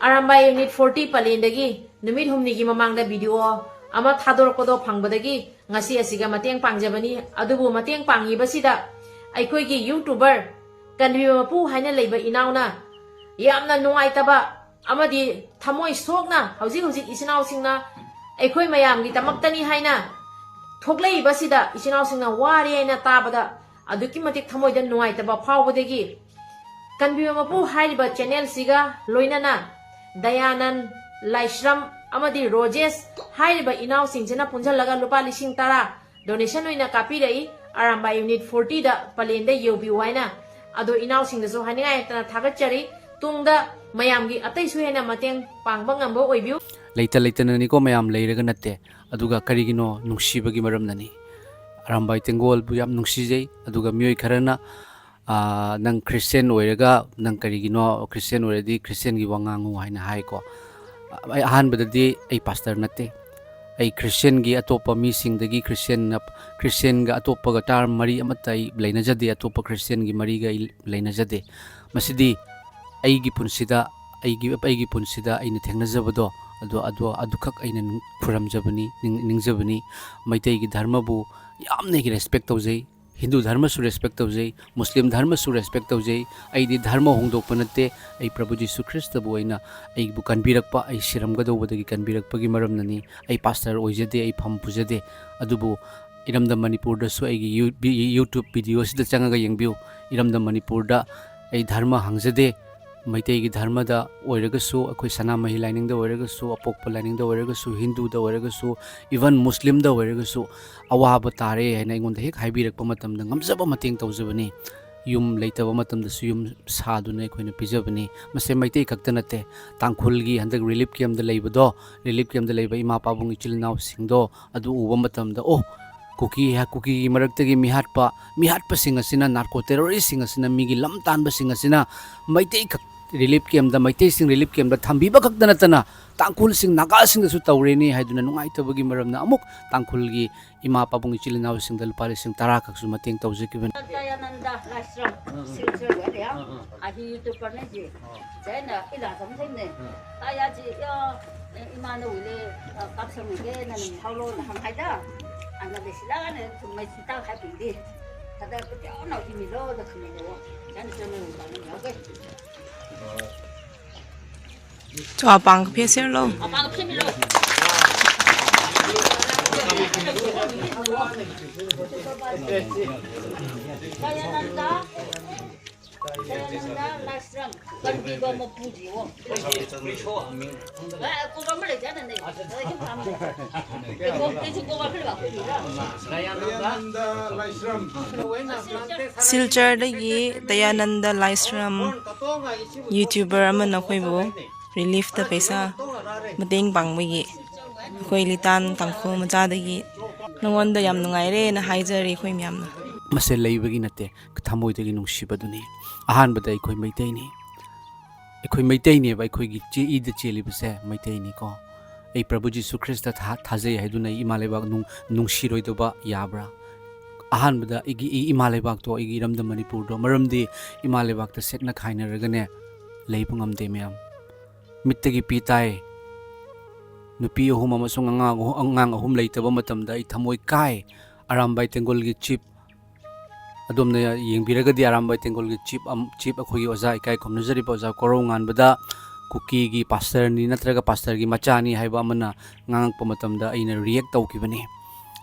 ꯑꯔꯥꯝꯕꯥꯏ ꯌꯨꯅꯤꯠ ꯐꯣꯔꯇꯤ ꯄꯂꯦꯟꯗꯒꯤ ꯅꯨꯃꯤꯠ ꯍꯨꯝꯅꯤꯒꯤ ꯃꯃꯥꯡꯗ ꯚꯤꯗꯤꯑꯣ ꯑꯃ ꯊꯥꯗꯣꯔꯛꯄꯗꯣ ꯐꯪꯕꯗꯒꯤ ꯉꯁꯤ ꯑꯁꯤꯒ ꯃꯇꯦꯡ ꯄꯥꯡꯖꯕꯅꯤ꯫ ꯑꯗꯨꯕꯨ ꯃꯇꯦꯡ ꯄꯥꯡꯉꯤꯕꯁꯤꯗ ꯑꯩꯈꯣꯏꯒꯤ ꯌꯨꯇꯨꯕꯔ ꯀꯟꯕꯤꯕ ꯃꯄꯨ ꯍꯥꯏꯅ ꯂꯩꯕ ꯏꯅꯥꯎꯅ ꯌꯥꯝꯅ ꯅꯨꯡꯉꯥꯏꯇꯕ ꯑꯃꯗꯤ ꯊꯃꯣꯏ ꯁꯣꯛꯅ ꯍꯧꯖꯤꯛ ꯍꯧꯖꯤꯛ ꯏꯆꯤꯟ ꯏꯅꯥꯎꯁꯤꯡꯅ ꯑꯩꯈꯣꯏ ꯃꯌꯥꯝꯒꯤꯗꯃꯛꯇꯅꯤ ꯍꯥꯏꯅ ꯊꯣꯛꯂꯛꯏꯕꯁꯤꯗ ꯏꯆꯤꯟ ꯏꯅꯥꯎꯁꯤꯡꯅ ꯋꯥꯔꯦ ꯍꯥꯏꯅ ꯇꯥꯕꯗ ꯑꯗꯨꯛꯀꯤ ꯃꯇꯤꯛ ꯊꯃꯣꯏꯗ ꯅꯨꯡꯉꯥꯏꯇꯕ ꯐꯥꯎꯕꯗꯒꯤ ꯀꯟꯕꯤꯕ ꯃꯄꯨ ꯍꯥꯏꯔꯤꯕ ꯆꯦꯅꯦꯜꯁꯤꯒ ꯂꯣꯏꯅꯅ ꯗꯌꯥꯅꯟ, ꯂꯥꯏꯁ꯭ꯔꯝ ꯑꯃꯗꯤ ꯔꯣꯖꯦꯁ ꯍꯥꯏꯔꯤꯕ ꯏꯅꯥꯎꯁꯤꯡꯁꯤꯅ ꯄꯨꯟꯁꯤꯜꯂꯒ ꯂꯨꯄꯥ ꯂꯤꯁꯤꯡ ꯇꯔꯥ ꯗꯣꯅꯦꯁꯟ ꯑꯣꯏꯅ ꯀꯥꯞꯄꯤꯔꯛꯏ꯫ ꯑꯔꯥꯝꯕꯥꯏ ꯌꯨꯅꯤꯠ ꯐꯣꯔꯇꯤꯗ ꯄꯂꯦꯟꯗ ꯌꯧꯕꯤꯌꯨ ꯍꯥꯏꯅ꯫ ꯑꯗꯣ ꯏꯅꯥꯎꯁꯤꯡꯗꯁꯨ ꯍꯥꯏꯅꯤꯡꯉꯥꯏ ꯂꯩꯇꯅ ꯊꯥꯒꯠꯆꯔꯤ꯫ ꯇꯨꯡꯗ ꯃꯌꯥꯝꯒꯤ ꯑꯇꯩꯁꯨ ꯍꯦꯟꯅ ꯃꯇꯦꯡ ꯄꯥꯡꯕ ꯉꯝꯕ ꯑꯣꯏꯕꯤꯌꯨ꯫ ꯂꯩꯇ ꯂꯩꯇꯅꯅꯤꯀꯣ ꯃꯌꯥꯝ, ꯂꯩꯔꯒ ꯅꯠꯇꯦ꯫ ꯑꯗꯨꯒ ꯀꯔꯤꯒꯤꯅꯣ? ꯅꯨꯡꯁꯤꯕꯒꯤ ꯃꯔꯝꯅꯅꯤ꯫ ꯑꯔꯥꯝꯕꯥꯏ ꯇꯦꯡꯒꯣꯜꯕꯨ ꯌꯥꯝ ꯅꯨꯡꯁꯤꯖꯩ꯫ ꯑꯗꯨꯒ ꯃꯤꯑꯣꯏ ꯈꯔꯅ, "ꯑꯥ, ꯅꯪ ꯈ꯭ꯔꯤꯁꯇꯤꯌꯥꯟ ꯑꯣꯏꯔꯒ ꯅꯪ ꯀꯔꯤꯒꯤꯅꯣ, ꯈ꯭ꯔꯤꯁꯇꯤꯌꯥꯟ ꯑꯣꯏꯔꯗꯤ ꯈ꯭ꯔꯤꯁꯇꯤꯌꯥꯟꯒꯤ ꯋꯥ ꯉꯥꯡꯉꯨ" ꯍꯥꯏꯅ ꯍꯥꯏꯀꯣ꯫ ꯑꯩ ꯑꯍꯥꯟꯕꯗꯗꯤ ꯑꯩ ꯄꯥꯁꯇꯔ ꯅꯠꯇꯦ꯫ ꯑꯩ ꯈ꯭ꯔꯤꯁꯇꯤꯌꯥꯟꯒꯤ ꯑꯇꯣꯞꯄ ꯃꯤꯁꯤꯡꯗꯒꯤ ꯈ꯭ꯔꯤꯁꯇꯤꯌꯥꯟꯅ, ꯈ꯭ꯔꯤꯁꯇꯤꯌꯥꯟꯒ ꯑꯇꯣꯞꯄꯒ ꯇꯥꯔꯝ ꯃꯔꯤ ꯑꯃꯠꯇ ꯑꯩ ꯂꯩꯅꯖꯗꯦ, ꯑꯇꯣꯞꯄ ꯈ꯭ꯔꯤꯁꯇꯤꯌꯥꯟꯒꯤ ꯃꯔꯤꯒ ꯑꯩ ꯂꯩꯅꯖꯗꯦ꯫ ꯃꯁꯤꯗꯤ ꯑꯩꯒꯤ ꯄꯨꯟꯁꯤꯗ, ꯑꯩꯒꯤ, ꯑꯩꯒꯤ ꯄꯨꯟꯁꯤꯗ ꯑꯩꯅ ꯊꯦꯡꯅꯖꯕꯗꯣ, ꯑꯗꯣ, ꯑꯗꯣ, ꯑꯗꯨꯈꯛ ꯑꯩꯅ ꯅꯤꯡ-, ꯈꯨꯔꯨꯝꯖꯕꯅꯤ, ꯅꯤꯡ-, ꯅꯤꯡꯖꯕꯅꯤ꯫ ꯃꯩꯇꯩꯒꯤ ꯙꯔꯃꯕꯨ ꯌꯥꯝꯅ ꯑꯩꯒꯤ ꯔꯦꯁꯄꯦꯛ ꯇꯧꯖꯩ꯫ ꯍꯤꯟꯗꯨ ꯙꯔꯃꯁꯨ ꯔꯦꯁꯄꯦꯛ ꯇꯧꯖꯩ, ꯃꯨꯁꯂꯤꯝ ꯙꯔꯃꯁꯨ ꯔꯦꯁꯄꯦꯛ ꯇꯧꯖꯩ꯫ ꯑꯩꯗꯤ ꯙꯔꯃ ꯍꯣꯡꯗꯣꯛꯄ ꯅꯠꯇꯦ꯫ ꯑꯩ ꯄ꯭ꯔꯚꯨ ꯖꯤꯁꯨ ꯈ꯭ꯔꯤꯁꯇꯕꯨ ꯑꯩꯅ, ꯑꯩꯕꯨ ꯀꯟꯕꯤꯔꯛꯄ, ꯑꯩ ꯁꯤꯔꯝꯒꯗꯧꯕꯗꯒꯤ ꯀꯟꯕꯤꯔꯛꯄꯒꯤ ꯃꯔꯝꯅꯅꯤ꯫ ꯑꯩ ꯄꯥꯁꯇꯔ ꯑꯣꯏꯖꯗꯦ, ꯑꯩ ꯐꯝ ꯄꯨꯖꯗꯦ꯫ ꯑꯗꯨꯕꯨ ꯏꯔꯝꯗꯝ ꯃꯅꯤꯄꯨꯔꯗꯁꯨ ꯑꯩꯒꯤ ꯌꯨ-, ꯕꯤ-, ꯌꯨꯇ꯭ꯌꯨꯕ ꯚꯤꯗꯤꯑꯣꯁꯤꯗ ꯆꯪꯉꯒ ꯌꯦꯡꯕꯤꯌꯨ꯫ ꯏꯔꯝꯗꯝ ꯃꯅꯤꯄꯨꯔꯗ ꯑꯩ ꯙꯔꯃ ꯍꯥꯡꯖꯗꯦ꯫ ꯃꯩꯇꯩꯒꯤ ꯙꯔꯃꯗ ꯑꯣꯏꯔꯒꯁꯨ, ꯑꯩꯈꯣꯏ ꯁꯅꯥꯃꯍꯤ ꯂꯥꯏꯅꯤꯡꯗ ꯑꯣꯏꯔꯒꯁꯨ, ꯑꯄꯣꯛꯄ ꯂꯥꯏꯅꯤꯡꯗ ꯑꯣꯏꯔꯒꯁꯨ, ꯍꯤꯟꯗꯨꯗ ꯑꯣꯏꯔꯒꯁꯨ, even ꯃꯨꯁꯂꯤꯝꯗ ꯑꯣꯏꯔꯒꯁꯨ, ꯑꯋꯥꯕ ꯇꯥꯔꯦ ꯍꯥꯏꯅ ꯑꯩꯉꯣꯟꯗ ꯍꯦꯛ ꯍꯥꯏꯕꯤꯔꯛꯄ ꯃꯇꯝꯗ ꯉꯝꯖꯕ ꯃꯇꯦꯡ ꯇꯧꯖꯕꯅꯤ꯫ ꯌꯨꯝ ꯂꯩꯇꯕ ꯃꯇꯝꯗꯁꯨ ꯌꯨꯝ ꯁꯥꯗꯨꯅ ꯑꯩꯈꯣꯏꯅ ꯄꯤꯖꯕꯅꯤ꯫ ꯃꯁꯦ ꯃꯩꯇꯩ ꯈꯛꯇ ꯅꯠꯇꯦ, ꯇꯥꯡꯈꯨꯜꯒꯤ ꯍꯟꯗꯛ ꯔꯤꯂꯤꯐ ꯀꯦꯝꯞꯇ ꯂꯩꯕꯗꯣ, ꯔꯤꯂꯤꯐ ꯀꯦꯝꯞꯇ ꯂꯩꯕ ꯏꯃꯥ ꯄꯥꯕꯨꯡ ꯏꯆꯤꯜ ꯏꯅꯥꯎꯁꯤꯡꯗꯣ, ꯑꯗꯨ ꯎꯕ ꯃꯇꯝꯗ, "ꯑꯣ, ꯀꯨꯀꯤ ꯍꯥ-, ꯀꯨꯀꯤꯒꯤ ꯃꯔꯛꯇꯒꯤ ꯃꯤꯍꯥꯠꯄ, ꯃꯤꯍꯥꯠꯄꯁꯤꯡ ꯑꯁꯤꯅ, ꯅꯥꯔꯀꯣ ꯇꯦꯔꯣꯔꯤꯁꯁꯤꯡ ꯑꯁꯤꯅ, ꯃꯤꯒꯤ ꯂꯝ ꯇꯥꯟꯕꯁꯤꯡ ꯑꯁꯤꯅ ꯃꯩꯇꯩ ꯈꯛ-, ꯔꯤꯂꯤꯐ ꯀꯦꯝꯗ, ꯃꯩꯇꯩꯁꯤꯡ ꯔꯤꯂꯤꯐ ꯀꯦꯝꯗ ꯊꯝꯕꯤꯕ ꯈꯛꯇ ꯅꯠꯇꯅ ꯇꯥꯡꯈꯨꯜꯁꯤꯡ, ꯅꯥꯒꯥꯁꯤꯡꯗꯁꯨ ꯇꯧꯔꯦꯅꯦ ꯍꯥꯏꯗꯨꯅ ꯅꯨꯡꯉꯥꯏꯇꯕꯒꯤ ꯃꯔꯝꯅ ꯑꯃꯨꯛ ꯇꯥꯡꯈꯨꯜꯒꯤ ꯏꯃꯥ ꯄꯥꯕꯨꯡ ꯏꯆꯤꯜ ꯏꯅꯥꯎꯁꯤꯡꯗ ꯂꯨꯄꯥ ꯂꯤꯁꯤꯡ ꯇꯔꯥ ꯈꯛꯁꯨ ꯃꯇꯦꯡ ꯇꯧꯖꯈꯤꯕꯅꯤ꯫ ꯗꯌꯥꯅꯟꯗ ꯂꯥꯏꯁ꯭ꯔꯝ, ꯁꯤꯜꯆꯔ ꯑꯣꯏꯔꯦ꯫ ꯑꯍꯤ ꯌꯨꯇꯨꯕꯔꯅꯦ ꯁꯤ꯫ ꯆꯥꯏꯅ ꯏꯂꯥ ꯁꯝꯊꯩꯅꯦ꯫ ꯇꯥꯌꯥ ꯆꯤ ꯌꯥ, ꯏꯃꯥꯅ ꯎꯏꯂꯦ, ꯀꯥꯞꯁꯪꯅꯒꯦ, ꯅꯪ ꯍꯥꯎꯂꯣ, ꯅꯍꯪ ꯍꯥꯏꯗ꯫ ꯑꯉꯗ ꯁꯤꯂꯥꯅ ꯊꯨꯝꯃꯩ ꯁꯤꯇꯥ ꯍꯥꯏꯕꯤꯗꯤ꯫ ꯊꯥꯗ ꯄꯨꯇꯤꯌꯥꯎ ꯅꯥꯎ ꯍꯤꯃꯤꯂꯣ, ꯗ ꯈꯨꯃꯤꯂꯣ꯫ ꯆꯥꯅ ꯆꯥꯅ ꯅꯨꯡꯗꯥꯡ ꯌꯥꯎꯒꯦ꯫ ꯆꯣ ꯑꯄꯥꯡ ꯐꯦꯁꯦꯔꯂꯣ꯫ ꯁꯤꯜꯆꯔꯗꯒꯤ ꯗꯌꯥꯅꯟꯗ ꯂꯥꯏꯁ꯭ꯔꯝ ꯌꯨꯇ꯭ꯌꯨꯕꯔ ꯑꯃꯅ ꯑꯩꯈꯣꯏꯕꯨ ꯔꯤꯂꯤꯐꯇ ꯄꯩꯁꯥ ꯃꯇꯦꯡ ꯄꯥꯡꯕꯒꯤ ꯑꯩꯈꯣꯏ ꯂꯤꯇꯥꯟ ꯇꯥꯡꯈꯨꯜ ꯃꯆꯥꯗꯒꯤ ꯅꯉꯣꯟꯗ ꯌꯥꯝ ꯅꯨꯡꯉꯥꯏꯔꯦꯅ ꯍꯥꯏꯖꯔꯤ ꯑꯩꯈꯣꯏ ꯃꯌꯥꯝꯅ꯫ ꯃꯁꯦ ꯂꯩꯕꯒꯤ ꯅꯠꯇꯦ, ꯊꯃꯣꯏꯗꯒꯤ ꯅꯨꯡꯁꯤꯕꯗꯨꯅꯤ꯫ ꯑꯍꯥꯟꯕꯗ ꯑꯩꯈꯣꯏ ꯃꯩꯇꯩꯅꯤ꯫ ꯑꯩꯈꯣꯏ ꯃꯩꯇꯩꯅꯦꯕ, ꯑꯩꯈꯣꯏꯒꯤ ꯆꯦ-, ꯏꯗ ꯆꯦꯜꯂꯤꯕꯁꯦ ꯃꯩꯇꯩꯅꯤꯀꯣ꯫ ꯑꯩ ꯄ꯭ꯔꯚꯨ ꯖꯤꯁꯨ ꯈ꯭ꯔꯤꯁꯇ ꯊꯥ-, ꯊꯥꯖꯩ ꯍꯥꯏꯗꯨꯅ ꯑꯩ ꯏꯃꯥ ꯂꯩꯕꯥꯛ ꯅꯨꯡ-, ꯅꯨꯡꯁꯤꯔꯣꯏꯗꯕ ꯌꯥꯕ꯭ꯔꯥ? ꯑꯍꯥꯟꯕꯗ ꯑꯩꯒꯤ ꯏ-, ꯏꯃꯥ ꯂꯩꯕꯥꯛꯇꯣ, ꯑꯩꯒꯤ ꯏꯔꯝꯗꯝ ꯃꯅꯤꯄꯨꯔꯗꯣ, ꯃꯔꯝꯗꯤ ꯏꯃꯥ ꯂꯩꯕꯥꯛꯇ ꯁꯦꯠꯅ ꯈꯥꯏꯅꯔꯒꯅꯦ ꯂꯩꯕ ꯉꯝꯗꯦ ꯃꯌꯥꯝ꯫ ꯃꯤꯠꯇꯒꯤ ꯄꯤ ꯇꯥꯏ꯫ ꯅꯨꯄꯤ ꯑꯍꯨꯝ ꯑꯃꯁꯨꯡ ꯑꯉꯥꯡ ꯑꯍꯨ-, ꯑꯉꯥꯡ ꯑꯍꯨꯝ ꯂꯩꯇꯕ ꯃꯇꯝꯗ ꯑꯩ ꯊꯃꯣꯏ ꯀꯥꯏ꯫ ꯑꯔꯥꯝꯕꯥꯏ ꯇꯦꯡꯒꯣꯜꯒꯤ ꯆꯤꯞ ꯑꯗꯣꯝꯅ ꯌꯦꯡꯕꯤꯔꯒꯗꯤ ꯑꯔꯥꯝꯕꯥꯏ ꯇꯦꯡꯒꯣꯜꯒꯤ ꯆꯤꯞ ꯑꯝ-, ꯆꯤꯞ ꯑꯩꯈꯣꯏꯒꯤ ꯑꯣꯖꯥ ꯏꯀꯥꯏ ꯈꯨꯝꯅꯖꯔꯤꯕ ꯑꯣꯖꯥ ꯀꯣꯔꯧ ꯉꯥꯟꯕꯗ ꯀꯨꯀꯤꯒꯤ ꯄꯥꯁꯇꯔꯅꯤ ꯅꯠꯇ꯭ꯔꯒ ꯄꯥꯁꯇꯔꯒꯤ ꯃꯆꯥꯅꯤ ꯍꯥꯏꯕ ꯑꯃꯅ ꯉꯥꯡꯉꯛꯄ ꯃꯇꯝꯗ ꯑꯩꯅ ꯔꯤꯌꯦꯛ ꯇꯧꯈꯤꯕꯅꯤ꯫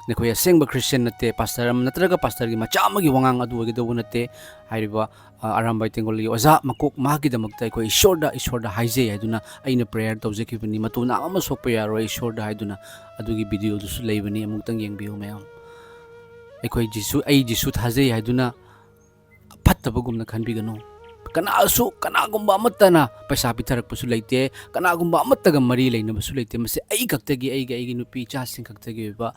ꯅꯈꯣꯏ ꯑꯁꯦꯡꯕ ꯈ꯭ꯔꯤꯁꯇꯤꯌꯟ ꯅꯠꯇꯦ, ꯄꯥꯁꯇꯔ ꯑꯃ ꯅꯠꯇ꯭ꯔꯒ ꯄꯥꯁꯇꯔꯒꯤ ꯃꯆꯥ ꯑꯃꯒꯤ ꯋꯥꯉꯥꯡ ꯑꯗꯨ ꯑꯣꯏꯒꯗꯧꯕ ꯅꯠꯇꯦ꯫ ꯍꯥꯏꯔꯤꯕ, ꯑ, ꯑꯔꯥꯝꯕꯥꯏ ꯇꯦꯡꯒꯣꯜꯒꯤ ꯑꯣꯖꯥ ꯃꯀꯣꯛ ꯃꯍꯥꯛꯀꯤꯗꯃꯛꯇ ꯑꯩꯈꯣꯏ ꯏꯁꯣꯔꯗ, ꯏꯁꯣꯔꯗ ꯍꯥꯏꯖꯩ ꯍꯥꯏꯗꯨꯅ ꯑꯩꯅ ꯄ꯭ꯔꯦꯌꯔ ꯇꯧꯖꯈꯤꯕꯅꯤ꯫ ꯃꯇꯨ ꯅꯥꯝ ꯑꯃ ꯁꯣꯛꯄ ꯌꯥꯔꯣꯏ ꯏꯁꯣꯔꯗ ꯍꯥꯏꯗꯨꯅ꯫ ꯑꯗꯨꯒꯤ ꯚꯤꯗꯤꯑꯣꯗꯨꯁꯨ ꯂꯩꯕꯅꯤ, ꯑꯃꯨꯛꯇꯪ ꯌꯦꯡꯕꯤꯌꯨ ꯃꯌꯥꯝ꯫ ꯑꯩꯈꯣꯏ ꯖꯤꯁꯨ, ꯑꯩ ꯖꯤꯁꯨ ꯊꯥꯖꯩ ꯍꯥꯏꯗꯨꯅ ꯐꯠꯇꯕꯒꯨꯝꯅ ꯈꯟꯕꯤꯒꯅꯨ꯫ ꯀꯅꯥꯁꯨ, ꯀꯅꯥꯒꯨꯝꯕ ꯑꯃꯠꯇꯅ ꯄꯩꯁꯥ ꯄꯤꯊꯔꯛꯄꯁꯨ ꯂꯩꯇꯦ, ꯀꯅꯥꯒꯨꯝꯕ ꯑꯃꯠꯇꯒ ꯃꯔꯤ ꯂꯩꯅꯕꯁꯨ ꯂꯩꯇꯦ꯫ ꯃꯁꯤ ꯑꯩ ꯈꯛꯇꯒꯤ, ꯑꯩꯒꯤ, ꯑꯩꯒꯤ ꯅꯨꯄꯤ ꯏꯆꯥꯁꯤꯡ ꯈꯛꯇꯒꯤ ꯑꯣꯏꯕ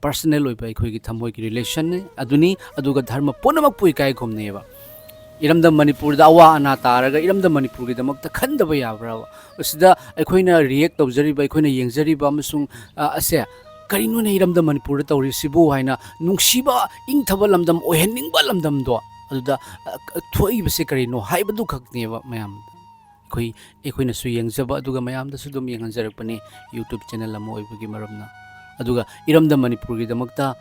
ꯄꯔꯁꯅꯦꯜ ꯑꯣꯏꯕ ꯑꯩꯈꯣꯏꯒꯤ ꯊꯃꯣꯏꯒꯤ ꯔꯤꯂꯦꯁꯟꯅꯤ ꯑꯗꯨꯅꯤ꯫ ꯑꯗꯨꯒ ꯙꯔꯃ ꯄꯨꯝꯅꯃꯛꯄꯨ ꯏꯀꯥꯏ ꯈꯨꯝꯅꯩꯑꯕ꯫ ꯏꯔꯝꯗꯝ ꯃꯅꯤꯄꯨꯔꯗ ꯑꯋꯥ ꯑꯅꯥ ꯇꯥꯔꯒ ꯏꯔꯝꯗꯝ ꯃꯅꯤꯄꯨꯔꯒꯤꯗꯃꯛꯇ ꯈꯟꯗꯕ ꯌꯥꯕ꯭ꯔꯕ? ꯑꯁꯤꯗ ꯑꯩꯈꯣꯏꯅ ꯔꯤꯌꯦꯛ ꯇꯧꯖꯔꯤꯕ, ꯑꯩꯈꯣꯏꯅ ꯌꯦꯡꯖꯔꯤꯕ ꯑꯃꯁꯨꯡ, ꯑ, ꯑꯁꯦ ꯀꯔꯤꯅꯣꯅꯦ ꯏꯔꯝꯗꯝ ꯃꯅꯤꯄꯨꯔꯗ ꯇꯧꯔꯤꯁꯤꯕꯨ ꯍꯥꯏꯅ ꯅꯨꯡꯁꯤꯕ, ꯏꯪꯊꯕ ꯂꯝꯗꯝ ꯑꯣꯏꯍꯟꯅꯤꯡꯕ ꯂꯝꯗꯝꯗꯣ ꯑꯗꯨꯗ, ꯑ, ꯊꯣꯛꯏꯕꯁꯦ ꯀꯔꯤꯅꯣ ꯍꯥꯏꯕꯗꯨ ꯈꯛꯅꯦꯕ ꯃꯌꯥꯝ꯫ ꯑꯩꯈꯣꯏ, ꯑꯩꯈꯣꯏꯅꯁꯨ ꯌꯦꯡꯖꯕ, ꯑꯗꯨꯒ ꯃꯌꯥꯝꯗꯁꯨ ꯑꯗꯨꯝ ꯌꯦꯡꯍꯟꯖꯔꯛꯄꯅꯤ, YouTube channel ꯑꯃ ꯑꯣꯏꯕꯒꯤ ꯃꯔꯝꯅ꯫ ꯑꯗꯨꯒ ꯏꯔꯝꯗꯝ ꯃꯅꯤꯄꯨꯔꯒꯤꯗꯃꯛꯇ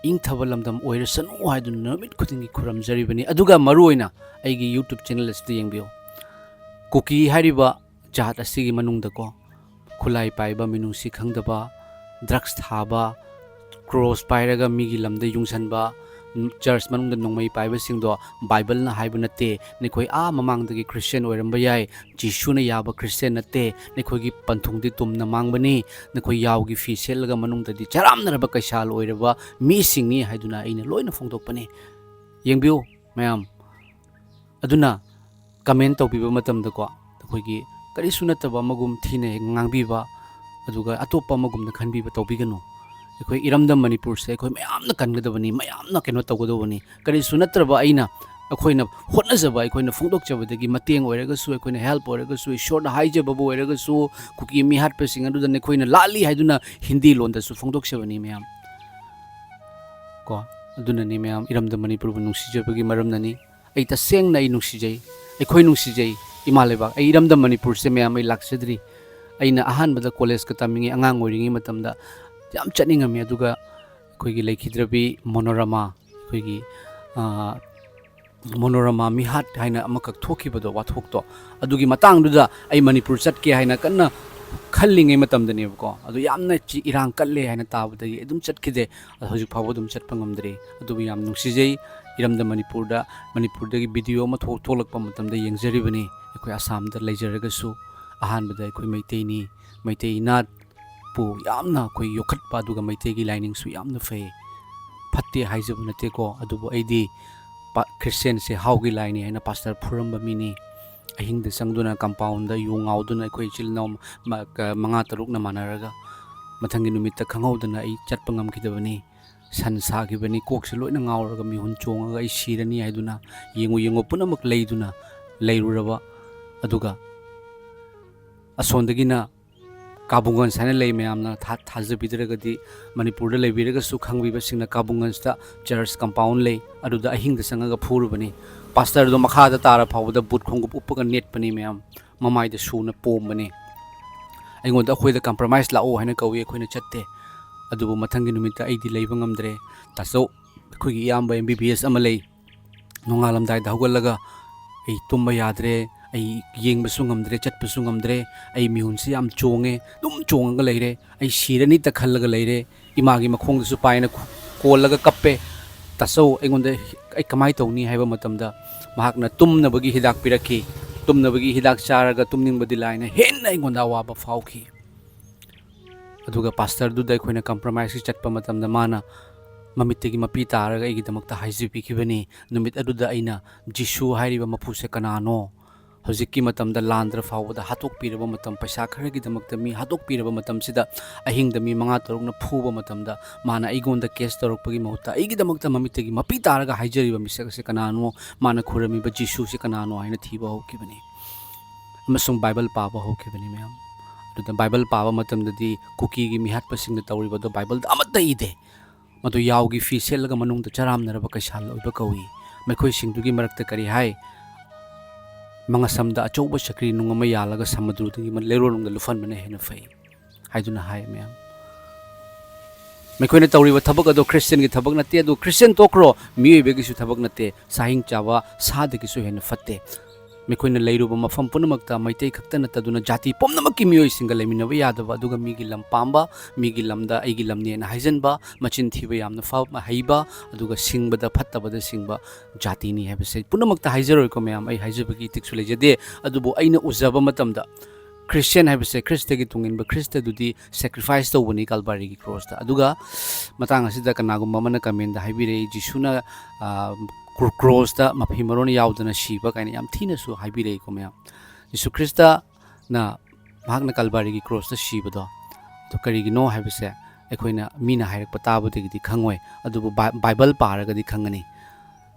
ꯏꯪꯊꯕ ꯂꯝꯗꯝ ꯑꯣꯏꯔꯁꯅꯨ ꯍꯥꯏꯗꯨꯅ ꯅꯨꯃꯤꯠ ꯈꯨꯗꯤꯡꯒꯤ ꯈꯨꯔꯨꯝꯖꯔꯤꯕꯅꯤ꯫ ꯑꯗꯨꯒ ꯃꯔꯨꯑꯣꯏꯅ ꯑꯩꯒꯤ YouTube channel ꯑꯁꯤꯗ ꯌꯦꯡꯕꯤꯌꯨ꯫ ꯀꯨꯀꯤ ꯍꯥꯏꯔꯤꯕ ꯖꯥꯠ ꯑꯁꯤꯒꯤ ꯃꯅꯨꯡꯗꯀꯣ, ꯈꯨꯠꯂꯥꯏ ꯄꯥꯏꯕ, ꯃꯤꯅꯨꯡꯁꯤ ꯈꯪꯗꯕ, drugs ꯊꯥꯕ, cross ꯄꯥꯏꯔꯒ ꯃꯤꯒꯤ ꯂꯝꯗ ꯌꯨꯡꯁꯟꯕ, church ꯃꯅꯨꯡꯗ ꯅꯣꯡꯃꯩ ꯄꯥꯏꯕꯁꯤꯡꯗꯣ ꯕꯥꯏꯕꯜꯅ ꯍꯥꯏꯕ ꯅꯠꯇꯦ, ꯅꯈꯣꯏ ꯑꯥ ꯃꯃꯥꯡꯗꯒꯤ Christian ꯑꯣꯏꯔꯝꯕ ꯌꯥꯏ, ꯖꯤꯁꯨꯅ ꯌꯥꯕ Christian ꯅꯠꯇꯦ, ꯅꯈꯣꯏꯒꯤ ꯄꯟꯊꯨꯡꯗꯤ ꯇꯨꯝꯅ ꯃꯥꯡꯕꯅꯤ, ꯅꯈꯣꯏ ꯌꯥꯎꯒꯤ ꯐꯤ ꯁꯦꯠꯂꯒ ꯃꯅꯨꯡꯗꯗꯤ ꯆꯔꯥꯝꯅꯔꯕ ꯀꯩꯁꯥꯜ ꯑꯣꯏꯔꯕ ꯃꯤꯁꯤꯡꯅꯤ ꯍꯥꯏꯗꯨꯅ ꯑꯩꯅ ꯂꯣꯏꯅ ꯐꯣꯡꯗꯣꯛꯄꯅꯤ꯫ ꯌꯦꯡꯕꯤꯌꯨ ꯃꯌꯥꯝ꯫ ꯑꯗꯨꯅ comment ꯇꯧꯕꯤꯕ ꯃꯇꯝꯗꯀꯣ, ꯑꯩꯈꯣꯏꯒꯤ ꯀꯔꯤꯁꯨ ꯅꯠꯇꯕ ꯑꯃꯒꯨꯝ ꯊꯤꯅ ꯍꯦꯛ ꯉꯥꯡꯕꯤꯕ, ꯑꯗꯨꯒ ꯑꯇꯣꯞꯄ ꯑꯃꯒꯨꯝꯅ ꯈꯟꯕꯤꯕ ꯇꯧꯕꯤꯒꯅꯨ꯫ ꯑꯩꯈꯣꯏ ꯏꯔꯝꯗꯝ ꯃꯅꯤꯄꯨꯔꯁꯦ ꯑꯩꯈꯣꯏ ꯃꯌꯥꯝꯅ ꯀꯟꯒꯗꯕꯅꯤ, ꯃꯌꯥꯝꯅ ꯀꯩꯅꯣ ꯇꯧꯒꯗꯧꯕꯅꯤ꯫ ꯀꯔꯤꯁꯨ ꯅꯠꯇ꯭ꯔꯕ ꯑꯩꯅ, ꯑꯩꯈꯣꯏꯅ ꯍꯣꯠꯅꯖꯕ, ꯑꯩꯈꯣꯏꯅ ꯐꯣꯡꯗꯣꯛꯆꯕꯗꯒꯤ ꯃꯇꯦꯡ ꯑꯣꯏꯔꯒꯁꯨ, ꯑꯩꯈꯣꯏꯅ help ꯑꯣꯏꯔꯒꯁꯨ, ꯏꯁꯣꯔꯗ ꯍꯥꯏꯖꯕꯕꯨ ꯑꯣꯏꯔꯒꯁꯨ, ꯀꯨꯀꯤ ꯃꯤꯍꯥꯠꯄꯁꯤꯡ ꯑꯗꯨꯗ ꯅꯈꯣꯏꯅ ꯂꯥꯜꯂꯤ ꯍꯥꯏꯗꯨꯅ ꯍꯤꯟꯗꯤ ꯂꯣꯟꯗꯁꯨ ꯐꯣꯡꯗꯣꯛꯆꯕꯅꯤ ꯃꯌꯥꯝ꯫ ꯀꯣ, ꯑꯗꯨꯅꯅꯤ ꯃꯌꯥꯝ, ꯏꯔꯝꯗꯝ ꯃꯅꯤꯄꯨꯔꯕꯨ ꯅꯨꯡꯁꯤꯖꯕꯒꯤ ꯃꯔꯝꯅꯅꯤ꯫ ꯑꯩ ꯇꯁꯦꯡꯅ ꯑꯩ ꯅꯨꯡꯁꯤꯖꯩ, ꯑꯩꯈꯣꯏ ꯅꯨꯡꯁꯤꯖꯩ ꯏꯃꯥ ꯂꯩꯕꯥꯛ꯫ ꯑꯩ ꯏꯔꯝꯗꯝ ꯃꯅꯤꯄꯨꯔꯁꯦ ꯃꯌꯥꯝ ꯑꯩ ꯂꯥꯛꯆꯗ꯭ꯔꯤ꯫ ꯑꯩꯅ ꯑꯍꯥꯟꯕꯗ college ꯀ ꯇꯝꯃꯤꯉꯩ, ꯑꯉꯥꯡ ꯑꯣꯏꯔꯤꯉꯩ ꯃꯇꯝꯗ ꯌꯥꯝ ꯆꯠꯅꯤꯡꯉꯝꯃꯤ꯫ ꯑꯗꯨꯒ ꯑꯩꯈꯣꯏꯒꯤ ꯂꯩꯈꯤꯗ꯭ꯔꯕꯤ ꯃꯣꯅꯣꯔꯃꯥ, ꯑꯩꯈꯣꯏꯒꯤ, ꯑ, ꯃꯣꯅꯣꯔꯃꯥ ꯃꯤꯍꯥꯠ ꯍꯥꯏꯅ ꯑꯃꯈꯛ ꯊꯣꯛꯈꯤꯕꯗꯣ, ꯋꯥꯊꯣꯛꯇꯣ, ꯑꯗꯨꯒꯤ ꯃꯇꯥꯡꯗꯨꯗ ꯑꯩ ꯃꯅꯤꯄꯨꯔ ꯆꯠꯀꯦ ꯍꯥꯏꯅ ꯀꯟꯅ ꯈꯜꯂꯤꯉꯩ ꯃꯇꯝꯗꯅꯦꯕꯀꯣ꯫ ꯑꯗꯨ ꯌꯥꯝꯅ ꯆꯤ-, ꯏꯔꯥꯡ ꯀꯜꯂꯦ ꯍꯥꯏꯅ ꯇꯥꯕꯗꯒꯤ ꯑꯗꯨꯝ ꯆꯠꯈꯤꯗꯦ꯫ ꯑꯗꯣ ꯍꯧꯖꯤꯛ ꯐꯥꯎꯕ ꯑꯗꯨꯝ ꯆꯠꯄ ꯉꯝꯗ꯭ꯔꯤ꯫ ꯑꯗꯨꯕꯨ ꯌꯥꯝ ꯅꯨꯡꯁꯤꯖꯩ꯫ ꯏꯔꯝꯗꯝ ꯃꯅꯤꯄꯨꯔꯗ, ꯃꯅꯤꯄꯨꯔꯗꯒꯤ video ꯑꯃ ꯊꯣꯛ-, ꯊꯣꯛꯂꯛꯄ ꯃꯇꯝꯗ ꯌꯦꯡꯖꯔꯤꯕꯅꯤ꯫ ꯑꯩꯈꯣꯏ ꯑꯁꯥꯝꯗ ꯂꯩꯖꯔꯒꯁꯨ, ꯑꯍꯥꯟꯕꯗ ꯑꯩꯈꯣꯏ ꯃꯩꯇꯩꯅꯤ, ꯃꯩꯇꯩ ꯏꯅꯥꯠꯄꯨ ꯌꯥꯝꯅ ꯑꯩꯈꯣꯏ ꯌꯣꯛꯈꯠꯄ, ꯑꯗꯨꯒ ꯃꯩꯇꯩꯒꯤ ꯂꯥꯏꯅꯤꯡꯁꯨ ꯌꯥꯝꯅ ꯐꯩ꯫ ꯐꯠꯇꯦ ꯍꯥꯏꯖꯕ ꯅꯠꯇꯦꯀꯣ, ꯑꯗꯨꯕꯨ ꯑꯩꯗꯤ ꯄ-, Christianꯁꯦ ꯍꯥꯎꯒꯤ ꯂꯥꯏꯅꯤ ꯍꯥꯏꯅ pastor ꯐꯨꯔꯝꯕ ꯃꯤꯅꯤ꯫ ꯑꯍꯤꯡꯗ ꯆꯪꯗꯨꯅ compoundꯗ ꯌꯨ ꯉꯥꯎꯗꯨꯅ ꯑꯩꯈꯣꯏ ꯏꯆꯤꯜ ꯏꯅꯥꯎ ꯃ-, ꯀ-, ꯃꯉꯥ ꯇꯔꯨꯛꯅ ꯃꯥꯟꯅꯔꯒ ꯃꯊꯪꯒꯤ ꯅꯨꯃꯤꯠꯇ ꯈꯪꯍꯧꯗꯅ ꯑꯩ ꯆꯠꯄ ꯉꯝꯈꯤꯗꯕꯅꯤ꯫ ꯁꯟ ꯁꯥꯈꯤꯕꯅꯤ꯫ ꯀꯣꯛꯁꯦ ꯂꯣꯏꯅ ꯉꯥꯎꯔꯒ ꯃꯤꯍꯨꯟ ꯆꯣꯡꯉꯒ ꯑꯩ ꯁꯤꯔꯅꯤ ꯍꯥꯏꯗꯨꯅ ꯌꯦꯡꯉꯨ ꯌꯦꯡꯉꯨ ꯄꯨꯝꯅꯃꯛ ꯂꯩꯗꯨꯅ ꯂꯩꯔꯨꯔꯕ꯫ ꯑꯗꯨꯒ ꯑꯁꯣꯝꯗꯒꯤꯅ ꯀꯥꯕꯨꯡꯒꯟꯁ ꯍꯥꯏꯅ ꯂꯩ, ꯃꯌꯥꯝꯅ ꯊꯥ-, ꯊꯥꯖꯕꯤꯗ꯭ꯔꯒꯗꯤ ꯃꯅꯤꯄꯨꯔꯗ ꯂꯩꯕꯤꯔꯒꯁꯨ ꯈꯪꯕꯤꯕꯁꯤꯡꯅ ꯀꯥꯕꯨꯡꯒꯟꯁꯇ church compound ꯂꯩ, ꯑꯗꯨꯗ ꯑꯍꯤꯡꯗ ꯆꯪꯉꯒ ꯐꯨꯔꯨꯕꯅꯤ꯫ ꯄꯥꯁꯇꯔꯗꯣ ꯃꯈꯥꯗ ꯇꯥꯔ ꯐꯥꯎꯕꯗ ꯕꯨꯠ ꯈꯣꯡꯎꯞ ꯎꯞꯄꯒ ꯅꯦꯠꯄꯅꯤ ꯃꯌꯥꯝ, ꯃꯃꯥꯏꯗ ꯁꯨꯅ ꯄꯣꯝꯕꯅꯤ꯫ ꯑꯩꯉꯣꯟꯗ ꯑꯩꯈꯣꯏꯗ compromise ꯂꯥꯛꯑꯣ ꯍꯥꯏꯅ ꯀꯧꯏ, ꯑꯩꯈꯣꯏꯅ ꯆꯠꯇꯦ꯫ ꯑꯗꯨꯕꯨ ꯃꯊꯪꯒꯤ ꯅꯨꯃꯤꯠꯇ ꯑꯩꯗꯤ ꯂꯩꯕ ꯉꯝꯗ꯭ꯔꯦ꯫ ꯇꯥꯆꯧ, ꯑꯩꯈꯣꯏꯒꯤ ꯏꯌꯥꯝꯕ M B B S ꯑꯃ ꯂꯩ, ꯅꯣꯡꯉꯥꯜꯂꯝꯗꯥꯏꯗ ꯍꯧꯒꯠꯂꯒ ꯑꯩ ꯇꯨꯝꯕ ꯌꯥꯗ꯭ꯔꯦ, ꯑꯩ ꯌꯦꯡꯕꯁꯨ ꯉꯝꯗ꯭ꯔꯦ, ꯆꯠꯄꯁꯨ ꯉꯝꯗ꯭ꯔꯦ, ꯑꯩ ꯃꯤꯍꯨꯟꯁꯤ ꯌꯥꯝ ꯆꯣꯡꯉꯦ, ꯑꯗꯨꯝ ꯆꯣꯡꯉꯒ ꯂꯩꯔꯦ, ꯑꯩ ꯁꯤꯔꯅꯤꯇ ꯈꯜꯂꯒ ꯂꯩꯔꯦ, ꯏꯃꯥꯒꯤ ꯃꯈꯣꯡꯗꯁꯨ ꯄꯥꯏꯅ ꯈꯨ-, ꯀꯣꯜꯂꯒ ꯀꯞꯄꯦ꯫ ꯇꯥꯆꯧ, ꯑꯩꯉꯣꯟꯗ ꯑꯩ ꯀꯃꯥꯏꯅ ꯇꯧꯅꯤ ꯍꯥꯏꯕ ꯃꯇꯝꯗ ꯃꯍꯥꯛꯅ ꯇꯨꯝꯅꯕꯒꯤ ꯍꯤꯗꯥꯛ ꯄꯤꯔꯛꯈꯤ꯫ ꯇꯨꯝꯅꯕꯒꯤ ꯍꯤꯗꯥꯛ ꯆꯥꯔꯒ ꯇꯨꯝꯅꯤꯡꯕꯗꯤ ꯂꯥꯏꯅ ꯍꯦꯟꯅ ꯑꯩꯉꯣꯟꯗ ꯑꯋꯥꯕ ꯐꯥꯎꯈꯤ꯫ ꯑꯗꯨꯒ ꯄꯥꯁꯇꯔꯗꯨꯗ ꯑꯩꯈꯣꯏꯅ compromiseꯀꯤ ꯆꯠꯄ ꯃꯇꯝꯗ ꯃꯥꯅ ꯃꯃꯤꯠꯇꯒꯤ ꯃꯄꯤ ꯇꯥꯔꯒ ꯑꯩꯒꯤꯗꯃꯛꯇ ꯍꯥꯏꯖꯕꯤꯈꯤꯕꯅꯤ꯫ ꯅꯨꯃꯤꯠ ꯑꯗꯨꯗ ꯑꯩꯅ ꯖꯤꯁꯨ ꯍꯥꯏꯔꯤꯕ ꯃꯄꯨꯁꯦ ꯀꯅꯥꯅꯣ? ꯍꯧꯖꯤꯛꯀꯤ ꯃꯇꯝꯗ ꯂꯥꯟꯗ꯭ꯔ ꯐꯥꯎꯕꯗ ꯍꯥꯠꯇꯣꯛꯄꯤꯔꯕ ꯃꯇꯝ, ꯄꯩꯁꯥ ꯈꯔꯒꯤꯗꯃꯛꯇ ꯃꯤ ꯍꯥꯠꯇꯣꯛꯄꯤꯔꯕ ꯃꯇꯝꯁꯤꯗ, ꯑꯍꯤꯡꯗ ꯃꯤ ꯃꯉꯥ ꯇꯔꯨꯛꯅ ꯐꯨꯕ ꯃꯇꯝꯗ, ꯃꯥꯅ ꯑꯩꯉꯣꯟꯗ case ꯇꯧꯔꯛꯄꯒꯤ ꯃꯍꯨꯠꯇ ꯑꯩꯒꯤꯗꯃꯛꯇ ꯃꯃꯤꯠꯇꯒꯤ ꯃꯄꯤ ꯇꯥꯔꯒ ꯍꯥꯏꯖꯔꯤꯕ ꯃꯤꯁꯛ ꯑꯁꯤ ꯀꯅꯥꯅꯣ? ꯃꯥꯅ ꯈꯨꯔꯝꯃꯤꯕ ꯖꯤꯁꯨꯁꯤ ꯀꯅꯥꯅꯣ ꯍꯥꯏꯅ ꯊꯤꯕ ꯍꯧꯈꯤꯕꯅꯤ꯫ ꯑꯃꯁꯨꯡ ꯕꯥꯏꯕꯜ ꯄꯥꯕ ꯍꯧꯈꯤꯕꯅꯤ ꯃꯌꯥꯝ꯫ ꯑꯗꯨꯗ ꯕꯥꯏꯕꯜ ꯄꯥꯕ ꯃꯇꯝꯗꯗꯤ ꯀꯨꯀꯤꯒꯤ ꯃꯤꯍꯥꯠꯄꯁꯤꯡꯅ ꯇꯧꯔꯤꯕꯗꯣ ꯕꯥꯏꯕꯜꯗ ꯑꯃꯠꯇ ꯏꯗꯦ꯫ ꯃꯗꯨ ꯌꯥꯎꯒꯤ ꯐꯤ ꯁꯦꯠꯂꯒ ꯃꯅꯨꯡꯗ ꯆꯔꯥꯝꯅꯔꯕ ꯀꯩꯁꯥꯜ ꯑꯣꯏꯕ ꯀꯧꯏ꯫ ꯃꯈꯣꯏꯁꯤꯡꯗꯨꯒꯤ ꯃꯔꯛꯇ ꯀꯔꯤ ꯍꯥꯏ? ꯃꯉꯁꯝꯗ ꯑꯆꯧꯕ ꯁꯀ꯭ꯔꯤ ꯅꯨꯡ ꯑꯃ ꯌꯥꯜꯂꯒ ꯁꯃꯨꯗ꯭ꯔꯗꯒꯤ ꯂꯩꯔꯣꯜꯔꯣꯝꯗ ꯂꯨꯞꯍꯟꯕꯅ ꯍꯦꯟꯅ ꯐꯩ ꯍꯥꯏꯗꯨꯅ ꯍꯥꯏ ꯃꯌꯥꯝ꯫ ꯃꯈꯣꯏꯅ ꯇꯧꯔꯤꯕ ꯊꯕꯛ ꯑꯗꯨ ꯈ꯭ꯔꯤꯁꯇꯤꯌꯟꯒꯤ ꯊꯕꯛ ꯅꯠꯇꯦ, ꯑꯗꯨ ꯈ꯭ꯔꯤꯁꯇꯤꯌꯟ ꯇꯣꯛꯈ꯭ꯔꯣ, ꯃꯤꯑꯣꯏꯕꯒꯤꯁꯨ ꯊꯕꯛ ꯅꯠꯇꯦ, ꯁꯥꯍꯤꯡ ꯆꯥꯕ ꯁꯥꯗꯒꯤꯁꯨ ꯍꯦꯟꯅ ꯐꯠꯇꯦ꯫ ꯃꯈꯣꯏꯅ ꯂꯩꯔꯨꯕ ꯃꯐꯝ ꯄꯨꯝꯅꯃꯛꯇ ꯃꯩꯇꯩ ꯈꯛꯇ ꯅꯠꯇꯗꯨꯅ ꯖꯥꯇꯤ ꯄꯨꯝꯅꯃꯛꯀꯤ ꯃꯤꯑꯣꯏꯁꯤꯡꯒ ꯂꯩꯃꯤꯟꯅꯕ ꯌꯥꯗꯕ, ꯑꯗꯨꯒ ꯃꯤꯒꯤ ꯂꯝ ꯄꯥꯝꯕ, ꯃꯤꯒꯤ ꯂꯝꯗ ꯑꯩꯒꯤ ꯂꯝꯅꯦꯅ ꯍꯥꯏꯖꯟꯕ, ꯃꯆꯤꯟ ꯊꯤꯕ ꯌꯥꯝꯅ ꯐ-, ꯍꯩꯕ, ꯑꯗꯨꯒ ꯁꯤꯡꯕꯗ ꯐꯠꯇꯕꯗ ꯁꯤꯡꯕ ꯖꯥꯇꯤꯅꯤ ꯍꯥꯏꯕꯁꯦ ꯄꯨꯝꯅꯃꯛꯇ ꯍꯥꯏꯖꯔꯣꯏꯀꯣ ꯃꯌꯥꯝ, ꯑꯩ ꯍꯥꯏꯖꯕꯒꯤ ꯏꯊꯤꯛꯁꯨ ꯂꯩꯖꯗꯦ꯫ ꯑꯗꯨꯕꯨ ꯑꯩꯅ ꯎꯖꯕ ꯃꯇꯝꯗ ꯈ꯭ꯔꯤꯁꯇꯤꯌꯟ ꯍꯥꯏꯕꯁꯦ ꯈ꯭ꯔꯤꯁꯇꯒꯤ ꯇꯨꯡꯏꯟꯕ, ꯈ꯭ꯔꯤꯁꯇꯗꯨꯗꯤ sacrifice ꯇꯧꯕꯅꯤ ꯀꯜꯕꯥꯔꯤꯒꯤ ꯀ꯭ꯔꯣꯁꯇ꯫ ꯑꯗꯨꯒ ꯃꯇꯥꯡ ꯑꯁꯤꯗ ꯀꯅꯥꯒꯨꯝꯕ ꯑꯃꯅ commentꯗ ꯍꯥꯏꯕꯤꯔꯛꯏ, "ꯖꯤꯁꯨꯅ, ꯑ, ꯀ꯭ꯔꯣ-, ꯀ꯭ꯔꯣꯁꯇ ꯃꯐꯤ ꯃꯔꯣꯟ ꯌꯥꯎꯗꯅ ꯁꯤꯕ" ꯀꯥꯏꯅ ꯌꯥꯝ ꯊꯤꯅꯁꯨ ꯍꯥꯏꯕꯤꯔꯛꯏꯀꯣ ꯃꯌꯥꯝ꯫ ꯖꯤꯁꯨ ꯈ꯭ꯔꯤꯁꯇꯅ ꯃꯍꯥꯛꯅ ꯀꯜꯕꯥꯔꯤꯒꯤ ꯀ꯭ꯔꯣꯁꯇ ꯁꯤꯕꯗꯣ, ꯑꯗꯨ ꯀꯔꯤꯒꯤꯅꯣ ꯍꯥꯏꯕꯁꯦ ꯑꯩꯈꯣꯏꯅ ꯃꯤꯅ ꯍꯥꯏꯔꯛꯄ ꯇꯥꯕꯗꯒꯤꯗꯤ ꯈꯪꯉꯣꯏ, ꯑꯗꯨꯕꯨ ꯕꯥꯏ-, ꯕꯥꯏꯕꯜ ꯄꯥꯔꯒꯗꯤ ꯈꯪꯒꯅꯤ꯫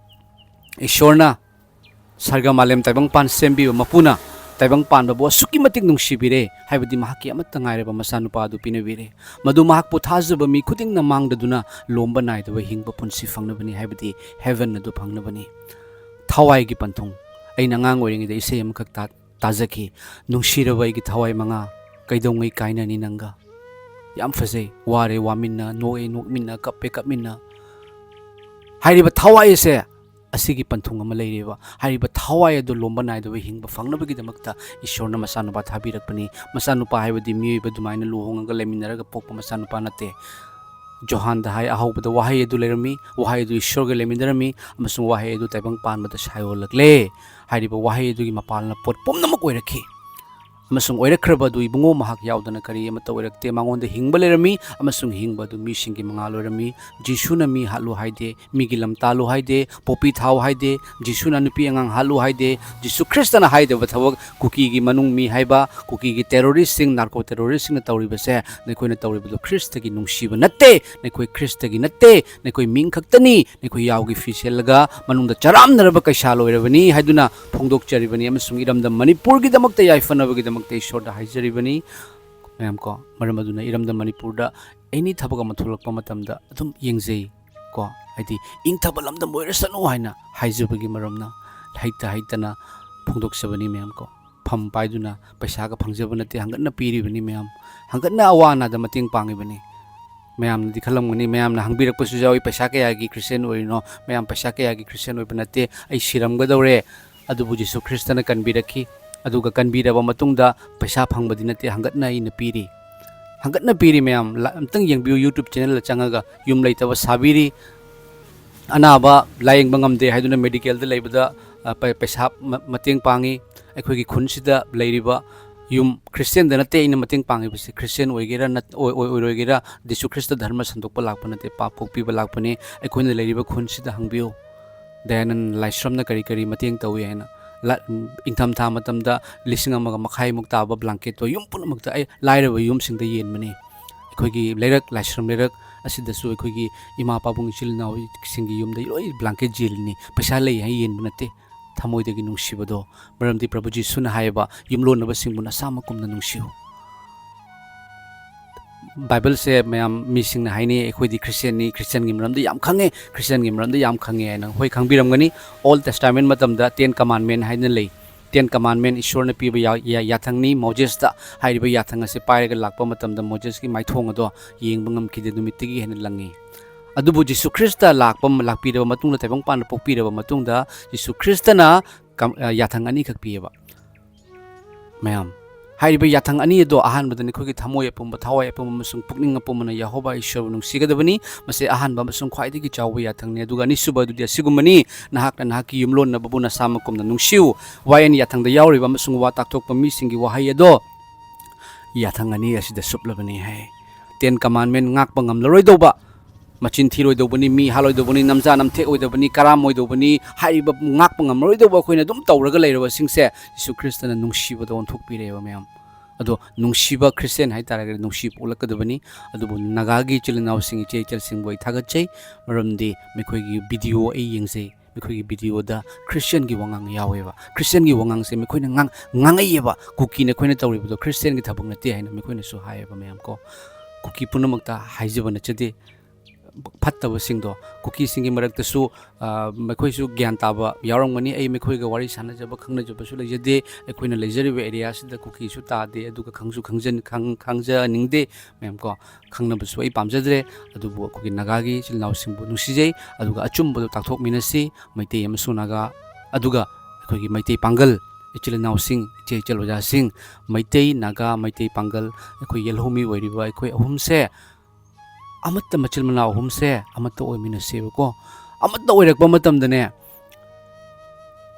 ꯏꯁꯣꯔꯅ ꯁꯔꯒ ꯃꯥꯂꯦꯝ ꯇꯥꯏꯕꯪꯄꯥꯟ ꯁꯦꯝꯕꯤꯕ ꯃꯄꯨꯅ ꯇꯥꯏꯕꯪꯄꯥꯟꯕꯕꯨ ꯑꯁꯨꯛꯀꯤ ꯃꯇꯤꯛ ꯅꯨꯡꯁꯤꯕꯤꯔꯦ, ꯍꯥꯏꯕꯗꯤ ꯃꯍꯥꯛꯀꯤ ꯑꯃꯠꯇ ꯉꯥꯏꯔꯕ ꯃꯆꯥꯅꯨꯄꯥ ꯑꯗꯨ ꯄꯤꯅꯕꯤꯔꯦ, ꯃꯗꯨ ꯃꯍꯥꯛꯄꯨ ꯊꯥꯖꯕ ꯃꯤ ꯈꯨꯗꯤꯡꯅ ꯃꯥꯡꯗꯗꯨꯅ ꯂꯣꯝꯕ ꯅꯥꯏꯗꯕ ꯍꯤꯡꯕ ꯄꯨꯟꯁꯤ ꯐꯪꯅꯕꯅꯤ, ꯍꯥꯏꯕꯗꯤ ꯍꯦꯚꯦꯟ ꯑꯗꯨ ꯐꯪꯅꯕꯅꯤ꯫ ꯊꯋꯥꯏꯒꯤ ꯄꯟꯊꯨꯡ꯫ ꯑꯩꯅ ꯑꯉꯥꯡ ꯑꯣꯏꯔꯤꯉꯩꯗ ꯏꯁꯩ ꯑꯃꯈꯛ ꯇꯥ-, ꯇꯥꯖꯈꯤ, "ꯅꯨꯡꯁꯤꯔꯕ ꯑꯩꯒꯤ ꯊꯋꯥꯏ ꯃꯉꯥ, ꯀꯩꯗꯧꯉꯩ ꯀꯥꯏꯅꯅꯤ ꯅꯪꯒ?" ꯌꯥꯝ ꯐꯖꯩ꯫ ꯋꯥꯔꯦ ꯋꯥꯃꯤꯟꯅ, ꯅꯣꯛꯑꯦ ꯅꯣꯛꯃꯤꯟꯅ, ꯀꯞꯄꯦ ꯀꯞꯃꯤꯟꯅ꯫ ꯍꯥꯏꯔꯤꯕ ꯊꯋꯥꯏ ꯑꯁꯦ, ꯑꯁꯤꯒꯤ ꯄꯟꯊꯨꯡ ꯑꯃ ꯂꯩꯔꯤꯕ, ꯍꯥꯏꯔꯤꯕ ꯊꯋꯥꯏ ꯑꯗꯨ ꯂꯣꯝꯕ ꯅꯥꯏꯗꯕ ꯍꯤꯡꯕ ꯐꯪꯅꯕꯒꯤꯗꯃꯛꯇ ꯏꯁꯣꯔꯅ ꯃꯆꯥꯅꯨꯄꯥ ꯊꯥꯕꯤꯔꯛꯄꯅꯤ꯫ ꯃꯆꯥꯅꯨꯄꯥ ꯍꯥꯏꯕꯗꯤ ꯃꯤꯑꯣꯏꯕ ꯑꯗꯨꯃꯥꯏꯅ ꯂꯨꯍꯣꯡꯉꯒ ꯂꯩꯃꯤꯟꯅꯔꯒ ꯄꯣꯛꯄ ꯃꯆꯥꯅꯨꯄꯥ ꯅꯠꯇꯦ꯫ ꯖꯣꯍꯥꯟꯗ ꯍꯥꯏ, ꯑꯍꯧꯕꯗ ꯋꯥꯍꯩ ꯑꯗꯨ ꯂꯩꯔꯝꯃꯤ, ꯋꯥꯍꯩ ꯑꯗꯨ ꯏꯁꯣꯔꯒ ꯂꯩꯃꯤꯟꯅꯔꯝꯃꯤ, ꯑꯃꯁꯨꯡ ꯋꯥꯍꯩ ꯑꯗꯨ ꯇꯥꯏꯕꯪ ꯄꯥꯟꯕꯗ ꯁꯥꯏꯑꯣꯜꯂꯛꯂꯦ꯫ ꯍꯥꯏꯔꯤꯕ ꯋꯥꯍꯩ ꯑꯗꯨꯒꯤ ꯃꯄꯥꯜꯅ ꯄꯣꯠ ꯄꯨꯝꯅꯃꯛ ꯑꯣꯏꯔꯛꯈꯤ꯫ ꯑꯃꯁꯨꯡ ꯑꯣꯏꯔꯛꯈ꯭ꯔꯕ ꯑꯗꯨ ꯏꯕꯨꯡꯉꯣ ꯃꯍꯥꯛ ꯌꯥꯎꯗꯅ ꯀꯔꯤ ꯑꯃꯠꯇ ꯑꯣꯏꯔꯛꯇꯦ꯫ ꯃꯉꯣꯟꯗ ꯍꯤꯡꯕ ꯂꯩꯔꯝꯃꯤ, ꯑꯃꯁꯨꯡ ꯍꯤꯡꯕ ꯑꯗꯨ ꯃꯤꯁꯤꯡꯒꯤ ꯃꯉꯥꯜ ꯑꯣꯏꯔꯝꯃꯤ꯫ ꯖꯤꯁꯨꯅ ꯃꯤ ꯍꯥꯠꯂꯨ ꯍꯥꯏꯗꯦ, ꯃꯤꯒꯤ ꯂꯝ ꯇꯥꯜꯂꯨ ꯍꯥꯏꯗꯦ, ꯄꯣꯄꯤ ꯊꯥꯎ ꯍꯥꯏꯗꯦ, ꯖꯤꯁꯨꯅ ꯅꯨꯄꯤ ꯑꯉꯥꯡ ꯍꯥꯠꯂꯨ ꯍꯥꯏꯗꯦ꯫ ꯖꯤꯁꯨ ꯈ꯭ꯔꯤꯁꯇꯅ ꯍꯥꯏꯗꯕ ꯊꯕꯛ ꯀꯨꯀꯤꯒꯤ ꯃꯅꯨꯡ ꯃꯤ ꯍꯥꯏꯕ, ꯀꯨꯀꯤꯒꯤ ꯇꯦꯔꯣꯔꯤꯁꯁꯤꯡ, ꯅꯥꯔꯀꯣ ꯇꯦꯔꯣꯔꯤꯁꯁꯤꯡꯅ ꯇꯧꯔꯤꯕꯁꯦ, ꯅꯈꯣꯏꯅ ꯇꯧꯔꯤꯕꯗꯨ ꯈ꯭ꯔꯤꯁꯇꯒꯤ ꯅꯨꯡꯁꯤꯕ ꯅꯠꯇꯦ, ꯅꯈꯣꯏ ꯈ꯭ꯔꯤꯁꯇꯒꯤ ꯅꯠꯇꯦ, ꯅꯈꯣꯏ ꯃꯤꯡ ꯈꯛꯇꯅꯤ, ꯅꯈꯣꯏ ꯌꯥꯎꯒꯤ ꯐꯤ ꯁꯦꯠꯂꯒ ꯃꯅꯨꯡꯗ ꯆꯔꯥꯝꯅꯔꯕ ꯀꯩꯁꯥꯜ ꯑꯣꯏꯔꯕꯅꯤ ꯍꯥꯏꯗꯨꯅ ꯐꯣꯡꯗꯣꯛꯆꯔꯤꯕꯅꯤ꯫ ꯑꯃꯁꯨꯡ ꯏꯔꯝꯗꯝ ꯃꯅꯤꯄꯨꯔꯒꯤꯗꯃꯛꯇ ꯌꯥꯏꯐꯅꯕꯒꯤꯗꯃꯛꯇ ꯏꯁꯣꯔꯗ ꯍꯥꯏꯖꯔꯤꯕꯅꯤ꯫ ꯃꯌꯥꯝ ꯀꯣ, ꯃꯔꯝ ꯑꯗꯨꯅ ꯏꯔꯝꯗꯝ ꯃꯅꯤꯄꯨꯔꯗ ꯑꯦꯅꯤ ꯊꯕꯛ ꯑꯃ ꯊꯣꯛꯂꯛꯄ ꯃꯇꯝꯗ ꯑꯗꯨꯝ ꯌꯦꯡꯖꯩ ꯀꯣ, ꯍꯥꯏꯗꯤ ꯏꯪꯊꯕ ꯂꯝꯗꯝ ꯑꯣꯏꯔꯁꯅꯨ ꯍꯥꯏꯅ ꯍꯥꯏꯖꯕꯒꯤ ꯃꯔꯝꯅ ꯍꯩꯇ ꯍꯩꯇꯅ ꯐꯣꯡꯗꯣꯛꯆꯕꯅꯤ ꯃꯌꯥꯝ ꯀꯣ꯫ ꯐꯝ ꯄꯥꯏꯗꯨꯅ ꯄꯩꯁꯥꯒ ꯐꯪꯖꯕ ꯅꯠꯇꯦ, ꯍꯪꯒꯠꯅ ꯄꯤꯔꯤꯕꯅꯤ ꯃꯌꯥꯝ, ꯍꯪꯒꯠꯅ ꯑꯋꯥ ꯑꯅꯥꯗ ꯃꯇꯦꯡ ꯄꯥꯡꯉꯤꯕꯅꯤ꯫ ꯃꯌꯥꯝꯅꯗꯤ ꯈꯜꯂꯝꯒꯅꯤ, ꯃꯌꯥꯝꯅ ꯍꯪꯕꯤꯔꯛꯄꯁꯨ ꯌꯥꯎꯏ, "ꯄꯩꯁꯥ ꯀꯌꯥꯒꯤ ꯈ꯭ꯔꯤꯁꯇꯤꯌꯥꯟ ꯑꯣꯏꯔꯤꯅꯣ? ꯃꯌꯥꯝ ꯄꯩꯁꯥ ꯀꯌꯥꯒꯤ ꯈ꯭ꯔꯤꯁꯇꯤꯌꯥꯟ ꯑꯣꯏꯕ ꯅꯠꯇꯦ, ꯑꯩ ꯁꯤꯔꯝꯒꯗꯧꯔꯦ"꯫ ꯑꯗꯨꯕꯨ ꯖꯤꯁꯨ ꯈ꯭ꯔꯤꯁꯇꯅ ꯀꯟꯕꯤꯔꯛꯈꯤ꯫ ꯑꯗꯨꯒ ꯀꯟꯕꯤꯔꯕ ꯃꯇꯨꯡꯗ ꯄꯩꯁꯥ ꯐꯪꯕꯗꯤ ꯅꯠꯇꯦ, ꯍꯪꯒꯠꯅ ꯑꯩꯅ ꯄꯤꯔꯤ꯫ ꯍꯪꯒꯠꯅ ꯄꯤꯔꯤ ꯃꯌꯥꯝ꯫ ꯂ-, ꯑꯝꯇꯪ ꯌꯦꯡꯕꯤꯌꯨ, YouTube ꯆꯦꯅꯦꯜꯗ ꯆꯪꯉꯒ ꯌꯨꯝ ꯂꯩꯇꯕ ꯁꯥꯕꯤꯔꯤ꯫ ꯑꯅꯥꯕ ꯂꯥꯌꯦꯡꯕ ꯉꯝꯗꯦ ꯍꯥꯏꯗꯨꯅ ꯃꯦꯗꯤꯀꯦꯜꯗ ꯂꯩꯕꯗ, ꯑ, ꯄ-, ꯄꯩꯁꯥ ꯃ-, ꯃꯇꯦꯡ ꯄꯥꯡꯉꯤ꯫ ꯑꯩꯈꯣꯏꯒꯤ ꯈꯨꯟꯁꯤꯗ ꯂꯩꯔꯤꯕ ꯌꯨꯝ, ꯈ꯭ꯔꯤꯁꯇꯤꯌꯥꯟꯗ ꯅꯠꯇꯦ ꯑꯩꯅ ꯃꯇꯦꯡ ꯄꯥꯡꯉꯤꯕꯁꯤ, ꯈ꯭ꯔꯤꯁꯇꯤꯌꯥꯟ ꯑꯣꯏꯒꯦꯔꯥ ꯅꯠ-, ꯑꯣꯏ-, ꯑꯣꯏ-, ꯑꯣꯏꯔꯣꯏꯒꯦꯔꯥ, ꯖꯤꯁꯨ ꯈ꯭ꯔꯤꯁꯇ ꯙꯔꯃ ꯁꯟꯗꯣꯛꯄ ꯂꯥꯛꯄ ꯅꯠꯇꯦ, ꯄꯥꯞ ꯀꯣꯛꯄꯤꯕ ꯂꯥꯛꯄꯅꯤ꯫ ꯑꯩꯈꯣꯏꯅ ꯂꯩꯔꯤꯕ ꯈꯨꯟꯁꯤꯗ ꯍꯪꯕꯤꯌꯨ꯫ ꯗꯌꯥꯅꯟ ꯂꯥꯏꯁ꯭ꯔꯝꯅ ꯀꯔꯤ ꯀꯔꯤ ꯃꯇꯦꯡ ꯇꯧꯏ ꯍꯥꯏꯅ꯫ ꯂ-, ꯏꯪꯊꯝꯊꯥ ꯃꯇꯝꯗ ꯂꯤꯁꯤꯡ ꯑꯃꯒ ꯃꯈꯥꯏꯃꯨꯛ ꯇꯥꯕ ꯕ꯭ꯂꯥꯡꯀꯦꯠꯇꯣ ꯌꯨꯝ ꯄꯨꯝꯅꯃꯛꯇ ꯑꯩ ꯂꯥꯏꯔꯕ ꯌꯨꯝꯁꯤꯡꯗ ꯌꯦꯟꯕꯅꯤ꯫ ꯑꯩꯈꯣꯏꯒꯤ ꯂꯩꯔꯛ, ꯂꯥꯏꯁ꯭ꯔꯝ ꯂꯩꯔꯛ ꯑꯁꯤꯗꯁꯨ ꯑꯩꯈꯣꯏꯒꯤ ꯏꯃꯥ ꯄꯥꯕꯨꯡ ꯏꯆꯤꯜ ꯏꯅꯥꯎꯁꯤꯡꯒꯤ ꯌꯨꯝꯗ ꯂꯣꯏ blanket ꯌꯦꯜꯂꯤꯅꯤ꯫ ꯄꯩꯁꯥ ꯂꯩ ꯍꯥꯏꯅ ꯌꯦꯟꯕ ꯅꯠꯇꯦ, ꯊꯃꯣꯏꯗꯒꯤ ꯅꯨꯡꯁꯤꯕꯗꯣ꯫ ꯃꯔꯝꯗꯤ ꯄ꯭ꯔꯚꯨ ꯖꯤꯁꯨꯅ ꯍꯥꯏꯌꯦꯕ, "ꯌꯨꯝꯂꯣꯟꯅꯕꯁꯤꯡꯕꯨ ꯅꯁꯥꯃꯛꯀꯨꯝꯅ ꯅꯨꯡꯁꯤꯌꯨ"꯫ ꯕꯥꯏꯕꯜꯁꯦ ꯃꯌꯥꯝ ꯃꯤꯁꯤꯡꯅ ꯍꯥꯏꯅꯩ, "ꯑꯩꯈꯣꯏꯗꯤ ꯈ꯭ꯔꯤꯁꯇꯤꯌꯥꯟꯅꯤ, ꯈ꯭ꯔꯤꯁꯇꯤꯌꯥꯟꯒꯤ ꯃꯔꯝꯗ ꯌꯥꯝ ꯈꯪꯉꯦ, ꯈ꯭ꯔꯤꯁꯇꯤꯌꯥꯟꯒꯤ ꯃꯔꯝꯗ ꯌꯥꯝ ꯈꯪꯉꯦ" ꯍꯥꯏꯅ꯫ ꯍꯣꯏ, ꯈꯪꯕꯤꯔꯝꯒꯅꯤ, Old Testament ꯃꯇꯝꯗ Ten Commandment ꯍꯥꯏꯗꯅ ꯂꯩ꯫ Ten Commandment ꯏꯁꯣꯔꯅ ꯄꯤꯕ ꯌꯥ-, ꯌꯥ-, ꯌꯥꯊꯪꯅꯤ꯫ ꯃꯣꯖꯦꯁꯇ ꯍꯥꯏꯔꯤꯕ ꯌꯥꯊꯪ ꯑꯁꯤ ꯄꯥꯏꯔꯒ ꯂꯥꯛꯄ ꯃꯇꯝꯗ ꯃꯣꯖꯦꯁꯀꯤ ꯃꯥꯏꯊꯣꯡ ꯑꯗꯣ ꯌꯦꯡꯕ ꯉꯝꯈꯤꯗꯦ, ꯅꯨꯃꯤꯠꯇꯒꯤ ꯍꯦꯟꯅ ꯂꯪꯉꯤ꯫ ꯑꯗꯨꯕꯨ ꯖꯤꯁꯨ ꯈ꯭ꯔꯤꯁꯇ ꯂꯥꯛꯄ, ꯂꯥꯛꯄꯤꯔꯕ ꯃꯇꯨꯡꯗ, ꯇꯥꯏꯕꯪꯄꯥꯟꯗ ꯄꯣꯛꯄꯤꯔꯕ ꯃꯇꯨꯡꯗ, ꯖꯤꯁꯨ ꯈ꯭ꯔꯤꯁꯇꯅ ꯀꯝ-, ꯑ, ꯌꯥꯊꯪ ꯑꯅꯤꯈꯛ ꯄꯤꯌꯦꯕ꯫ ꯃꯌꯥꯝ, ꯍꯥꯏꯔꯤꯕ ꯌꯥꯊꯪ ꯑꯅꯤ ꯑꯗꯣ ꯑꯍꯥꯟꯕꯗꯅꯤ ꯑꯩꯈꯣꯏꯒꯤ ꯊꯃꯣꯏ ꯑꯄꯨꯝꯕ, ꯊꯋꯥꯏ ꯑꯄꯨꯝꯕ ꯑꯃꯁꯨꯡ ꯄꯨꯛꯅꯤꯡ ꯑꯄꯨꯝꯕꯅ ꯌꯦꯍꯣꯚꯥ ꯏꯁꯣꯔꯕꯨ ꯅꯨꯡꯁꯤꯒꯗꯕꯅꯤ꯫ ꯃꯁꯤ ꯑꯍꯥꯟꯕ ꯑꯃꯁꯨꯡ ꯈ꯭ꯋꯥꯏꯗꯒꯤ ꯆꯥꯎꯕ ꯌꯥꯊꯪꯅꯤ꯫ ꯑꯗꯨꯒ ꯑꯅꯤꯁꯨꯕ ꯑꯗꯨꯗꯤ ꯑꯁꯤꯒꯨꯝꯕꯅꯤ, "ꯅꯍꯥꯛꯅ ꯅꯍꯥꯛꯀꯤ ꯌꯨꯝꯂꯣꯟꯅꯕꯕꯨ ꯅꯁꯥꯃꯛꯀꯨꯝꯅ ꯅꯨꯡꯁꯤꯌꯨ"꯫ ꯋꯥꯌꯦꯟ ꯌꯥꯊꯪꯗ ꯌꯥꯎꯔꯤꯕ ꯑꯃꯁꯨꯡ ꯋꯥ ꯇꯥꯛꯊꯣꯛꯄ ꯃꯤꯁꯤꯡꯒꯤ ꯋꯥꯍꯩ ꯑꯗꯣ ꯌꯥꯊꯪ ꯑꯅꯤ ꯑꯁꯤꯗ ꯁꯨꯞꯂꯕꯅꯤ ꯍꯥꯏ꯫ Ten Commandment ꯉꯥꯛꯄ ꯉꯝꯂꯔꯣꯏꯗꯧꯕ, ꯃꯆꯤꯟ ꯊꯤꯔꯣꯏꯗꯧꯕꯅꯤ, ꯃꯤ ꯍꯥꯠꯂꯣꯏꯗꯧꯕꯅꯤ, ꯅꯝꯖꯥ ꯅꯝꯊꯦꯛ ꯑꯣꯏꯗꯕꯅꯤ, ꯀꯔꯥꯝ ꯑꯣꯏꯗꯧꯕꯅꯤ, ꯍꯥꯏꯔꯤꯕ ꯉꯥꯛꯄ ꯉꯝꯂꯔꯣꯏꯗꯧꯕ ꯑꯩꯈꯣꯏꯅ ꯑꯗꯨꯝ ꯇꯧꯔꯒ ꯂꯩꯔꯕꯁꯤꯡꯁꯦ ꯖꯤꯁꯨ ꯈ꯭ꯔꯤꯁꯇꯅ ꯅꯨꯡꯁꯤꯕꯗ ꯑꯣꯟꯊꯣꯛꯄꯤꯔꯛꯑꯦꯕ ꯃꯌꯥꯝ꯫ ꯑꯗꯣ ꯅꯨꯡꯁꯤꯕ ꯈ꯭ꯔꯤꯁꯇꯤꯌꯥꯟ ꯍꯥꯏꯇꯥꯔꯒꯗꯤ ꯅꯨꯡꯁꯤ ꯄꯣꯛꯂꯛꯀꯗꯕꯅꯤ꯫ ꯑꯗꯨꯕꯨ ꯅꯥꯒꯥꯒꯤ ꯏꯆꯤꯜ ꯏꯅꯥꯎꯁꯤꯡ, ꯏꯆꯦ ꯏꯆꯜꯁꯤꯡꯕꯨ ꯑꯩ ꯊꯥꯒꯠꯆꯩ, ꯃꯔꯝꯗꯤ ꯃꯈꯣꯏꯒꯤ video ꯑꯩ ꯌꯦꯡꯖꯩ꯫ ꯃꯈꯣꯏꯒꯤ videoꯗ ꯈ꯭ꯔꯤꯁꯇꯤꯌꯥꯟꯒꯤ ꯋꯥꯉꯥꯡ ꯌꯥꯎꯋꯦꯕ꯫ ꯈ꯭ꯔꯤꯁꯇꯤꯌꯥꯟꯒꯤ ꯋꯥꯉꯥꯡꯁꯦ ꯃꯈꯣꯏꯅ ꯉꯥꯡ-, ꯉꯥꯡꯉꯛꯑꯦꯕ, "ꯀꯨꯀꯤꯅ ꯑꯩꯈꯣꯏꯅ ꯇꯧꯔꯤꯕꯗꯣ ꯈ꯭ꯔꯤꯁꯇꯤꯌꯥꯟꯒꯤ ꯊꯕꯛ ꯅꯠꯇꯦ" ꯍꯥꯏꯅ ꯃꯈꯣꯏꯅꯁꯨ ꯍꯥꯏꯌꯦꯕ ꯃꯌꯥꯝ ꯀꯣ꯫ ꯀꯨꯀꯤ ꯄꯨꯝꯅꯃꯛꯇ ꯍꯥꯏꯖꯕ ꯅꯠꯆꯗꯦ꯫ ꯐꯠꯇꯕꯁꯤꯡꯗꯣ, ꯀꯨꯀꯤꯁꯤꯡꯒꯤ ꯃꯔꯛꯇꯁꯨ, ꯑ, ꯃꯈꯣꯏꯁꯨ ꯒ꯭ꯌꯥꯟ ꯇꯥꯕ ꯌꯥꯎꯔꯝꯒꯅꯤ꯫ ꯑꯩ ꯃꯈꯣꯏꯒ ꯋꯥꯔꯤ ꯁꯥꯟꯅꯖꯕ, ꯈꯪꯅꯖꯕꯁꯨ ꯂꯩꯖꯗꯦ꯫ ꯑꯩꯈꯣꯏꯅ ꯂꯩꯖꯔꯤꯕ areaꯁꯤꯗ ꯀꯨꯀꯤꯁꯨ ꯇꯥꯗꯦ, ꯑꯗꯨꯒ ꯈꯪꯁꯨ ꯈꯪꯖ-, ꯈꯪ-, ꯈꯪꯖꯅꯤꯡꯗꯦ ꯃꯌꯥꯝ ꯀꯣ꯫ ꯈꯪꯅꯕꯁꯨ ꯑꯩ ꯄꯥꯝꯖꯗ꯭ꯔꯦ꯫ ꯑꯗꯨꯕꯨ ꯑꯩꯈꯣꯏꯒꯤ ꯅꯥꯒꯥꯒꯤ ꯏꯆꯤꯜ ꯏꯅꯥꯎꯁꯤꯡꯕꯨ ꯅꯨꯡꯁꯤꯖꯩ, ꯑꯗꯨꯒ ꯑꯆꯨꯝꯕꯗꯨ ꯇꯥꯛꯊꯣꯛꯃꯤꯟꯅꯁꯤ, ꯃꯩꯇꯩ ꯑꯃꯁꯨꯡ ꯅꯥꯒꯥ, ꯑꯗꯨꯒ ꯑꯩꯈꯣꯏꯒꯤ ꯃꯩꯇꯩ ꯄꯥꯡꯒꯜ, ꯏꯆꯤꯜ ꯏꯅꯥꯎꯁꯤꯡ, ꯏꯆꯦ ꯏꯆꯜ ꯑꯣꯖꯥꯁꯤꯡ, ꯃꯩꯇꯩ, ꯅꯥꯒꯥ, ꯃꯩꯇꯩ ꯄꯥꯡꯒꯜ, ꯑꯩꯈꯣꯏ ꯌꯦꯜꯍꯧꯃꯤ ꯑꯣꯏꯔꯤꯕ ꯑꯩꯈꯣꯏ ꯑꯍꯨꯝꯁꯦ, ꯑꯃꯠꯇ, ꯃꯆꯤꯜ ꯃꯅꯥꯎ ꯑꯍꯨꯝꯁꯦ ꯑꯃꯠꯇ ꯑꯣꯏꯃꯤꯟꯅꯁꯦꯕꯀꯣ꯫ ꯑꯃꯠꯇ ꯑꯣꯏꯔꯛꯄ ꯃꯇꯝꯗꯅꯦ,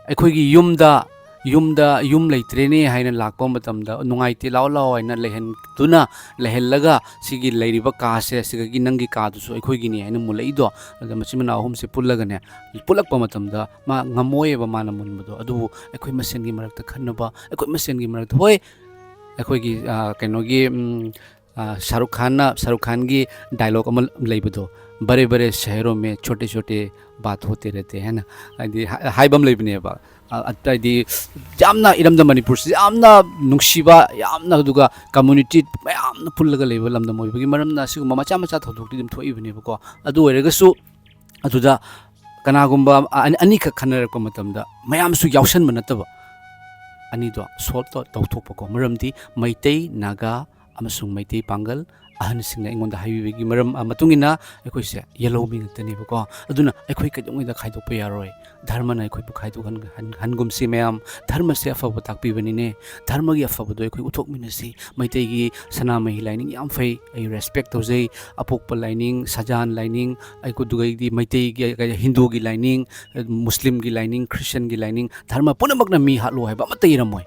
ꯑꯩꯈꯣꯏꯒꯤ ꯌꯨꯝꯗ, ꯌꯨꯝꯗ ꯌꯨꯝ ꯂꯩꯇ꯭ꯔꯦꯅꯦ ꯍꯥꯏꯅ ꯂꯥꯛꯄ ꯃꯇꯝꯗ, "ꯅꯨꯡꯉꯥꯏꯇꯦ, ꯂꯥꯛꯑꯣ, ꯂꯥꯛꯑꯣ" ꯍꯥꯏꯅ ꯂꯩꯍꯟꯗꯨꯅ, ꯂꯩꯍꯜꯂꯒ, "ꯁꯤꯒꯤ ꯂꯩꯔꯤꯕ ꯀꯥꯁꯦ, ꯁꯤꯗꯒꯤ ꯅꯪꯒꯤ ꯀꯥꯗꯨꯁꯨ ꯑꯩꯈꯣꯏꯒꯤꯅꯤ" ꯍꯥꯏꯅ ꯃꯨꯜꯂꯛꯏꯗꯣ꯫ ꯑꯗ ꯃꯆꯤꯟ ꯃꯅꯥꯎ ꯑꯍꯨꯝꯁꯦ ꯄꯨꯜꯂꯒꯅꯦ, ꯄꯨꯜꯂꯛꯄ ꯃꯇꯝꯗ ꯃꯥ ꯉꯝꯃꯣꯏꯑꯕ ꯃꯥꯅ ꯃꯨꯟꯕꯗꯣ꯫ ꯑꯗꯨꯕꯨ ꯑꯩꯈꯣꯏ ꯃꯁꯦꯟꯒꯤ ꯃꯔꯛꯇ ꯈꯟꯅꯕ, ꯑꯩꯈꯣꯏ ꯃꯁꯦꯟꯒꯤ ꯃꯔꯛꯇ, ꯍꯣꯏ, ꯑꯩꯈꯣꯏꯒꯤ, ꯑ, ꯀꯩꯅꯣꯒꯤ, ꯎꯝ, ꯑ, ꯁꯥꯔꯨꯛ ꯈꯥꯟꯅ, ꯁꯥꯔꯨꯛ ꯈꯥꯟꯒꯤ ꯗꯥꯏꯂꯣꯛ ꯑꯃ ꯂꯩꯕꯗꯣ, "ꯕꯔꯦ ꯕꯔꯦ ꯁꯍꯔꯣ ꯃꯦ ꯆꯣꯇꯦ ꯆꯣꯇꯦ ꯕꯥꯠ ꯍꯣꯇꯦ ꯔꯦꯇꯦ" ꯍꯥꯏꯅ, ꯍꯥꯏꯗꯤ ꯍꯥꯏ-, ꯍꯥꯏꯕ ꯑꯃ ꯂꯩꯕꯅꯦꯕ꯫ ꯑ, ꯑ, ꯍꯥꯏꯗꯤ ꯌꯥꯝꯅ ꯏꯔꯝꯗꯝ ꯃꯅꯤꯄꯨꯔꯁꯤ ꯌꯥꯝꯅ ꯅꯨꯡꯁꯤꯕ, ꯌꯥꯝꯅ, ꯑꯗꯨꯒ ꯀꯝꯃ꯭ꯌꯨꯅꯤꯇꯤ ꯃꯌꯥꯝꯅ ꯄꯨꯜꯂꯒ ꯂꯩꯕ ꯂꯝꯗꯝ ꯑꯣꯏꯕꯒꯤ ꯃꯔꯝꯅ ꯑꯁꯤꯒꯨꯝꯕ ꯃꯆꯥ ꯃꯆꯥ ꯊꯧꯗꯣꯛꯇꯤ ꯑꯗꯨꯝ ꯊꯣꯛꯏꯕꯅꯦꯕꯀꯣ꯫ ꯑꯗꯨ ꯑꯣꯏꯔꯒꯁꯨ ꯑꯗꯨꯗ ꯀꯅꯥꯒꯨꯝꯕ ꯑ-, ꯑꯅꯤꯈꯛ ꯈꯟꯅꯔꯛꯄ ꯃꯇꯝꯗ ꯃꯌꯥꯝꯁꯨ ꯌꯥꯎꯁꯟꯕ ꯅꯠꯇꯕ, ꯑꯅꯤꯗꯣ ꯁꯣꯜꯕ ꯇꯧ-, ꯇꯧꯊꯣꯛꯄꯀꯣ꯫ ꯃꯔꯝꯗꯤ ꯃꯩꯇꯩ, ꯅꯥꯒꯥ ꯑꯃꯁꯨꯡ ꯃꯩꯇꯩ ꯄꯥꯡꯒꯜ ꯑꯍꯟꯁꯤꯡꯅ ꯑꯩꯉꯣꯟꯗ ꯍꯥꯏꯕꯤꯕꯒꯤ ꯃꯔꯝ, ꯑ, ꯃꯇꯨꯡ ꯏꯟꯅ ꯑꯩꯈꯣꯏꯁꯦ ꯌꯦꯜꯍꯧꯃꯤ ꯉꯥꯛꯇꯅꯦꯕꯀꯣ꯫ ꯑꯗꯨꯅ ꯑꯩꯈꯣꯏ ꯀꯩꯗꯧꯉꯩꯗ ꯈꯥꯏꯗꯣꯛꯄ ꯌꯥꯔꯣꯏ꯫ ꯙꯔꯃꯅ ꯑꯩꯈꯣꯏꯕꯨ ꯈꯥꯏꯗꯣꯛꯍꯟ-, ꯍꯟ-, ꯍꯟꯒꯨꯝꯁꯤ ꯃꯌꯥꯝ꯫ ꯙꯔꯃꯁꯦ ꯑꯐꯕ ꯇꯥꯛꯄꯤꯕꯅꯤꯅꯦ꯫ ꯙꯔꯃꯒꯤ ꯑꯐꯕꯗꯣ ꯑꯩꯈꯣꯏ ꯎꯠꯊꯣꯛꯃꯤꯟꯅꯁꯤ꯫ ꯃꯩꯇꯩꯒꯤ ꯁꯅꯥꯃꯍꯤ ꯂꯥꯏꯅꯤꯡ ꯌꯥꯝ ꯐꯩ, ꯑꯩ ꯔꯦꯁꯄꯦꯛ ꯇꯧꯖꯩ꯫ ꯑꯄꯣꯛꯄ ꯂꯥꯏꯅꯤꯡ, ꯁꯖꯥꯟ ꯂꯥꯏꯅꯤꯡ, ꯑꯩꯈꯣꯏ ꯑꯗꯨꯒꯩꯗꯤ ꯃꯩꯇꯩꯒꯤ, ꯀꯩ, ꯍꯤꯟꯗꯨꯒꯤ ꯂꯥꯏꯅꯤꯡ, ꯃꯨꯁꯂꯤꯝꯒꯤ ꯂꯥꯏꯅꯤꯡ, ꯈ꯭ꯔꯤꯁꯇꯟꯒꯤ ꯂꯥꯏꯅꯤꯡ, ꯙꯔꯃ ꯄꯨꯝꯅꯃꯛꯅ ꯃꯤ ꯍꯥꯠꯂꯣ ꯍꯥꯏꯕ ꯑꯃꯠꯇ ꯏꯔꯝꯃꯣꯏ꯫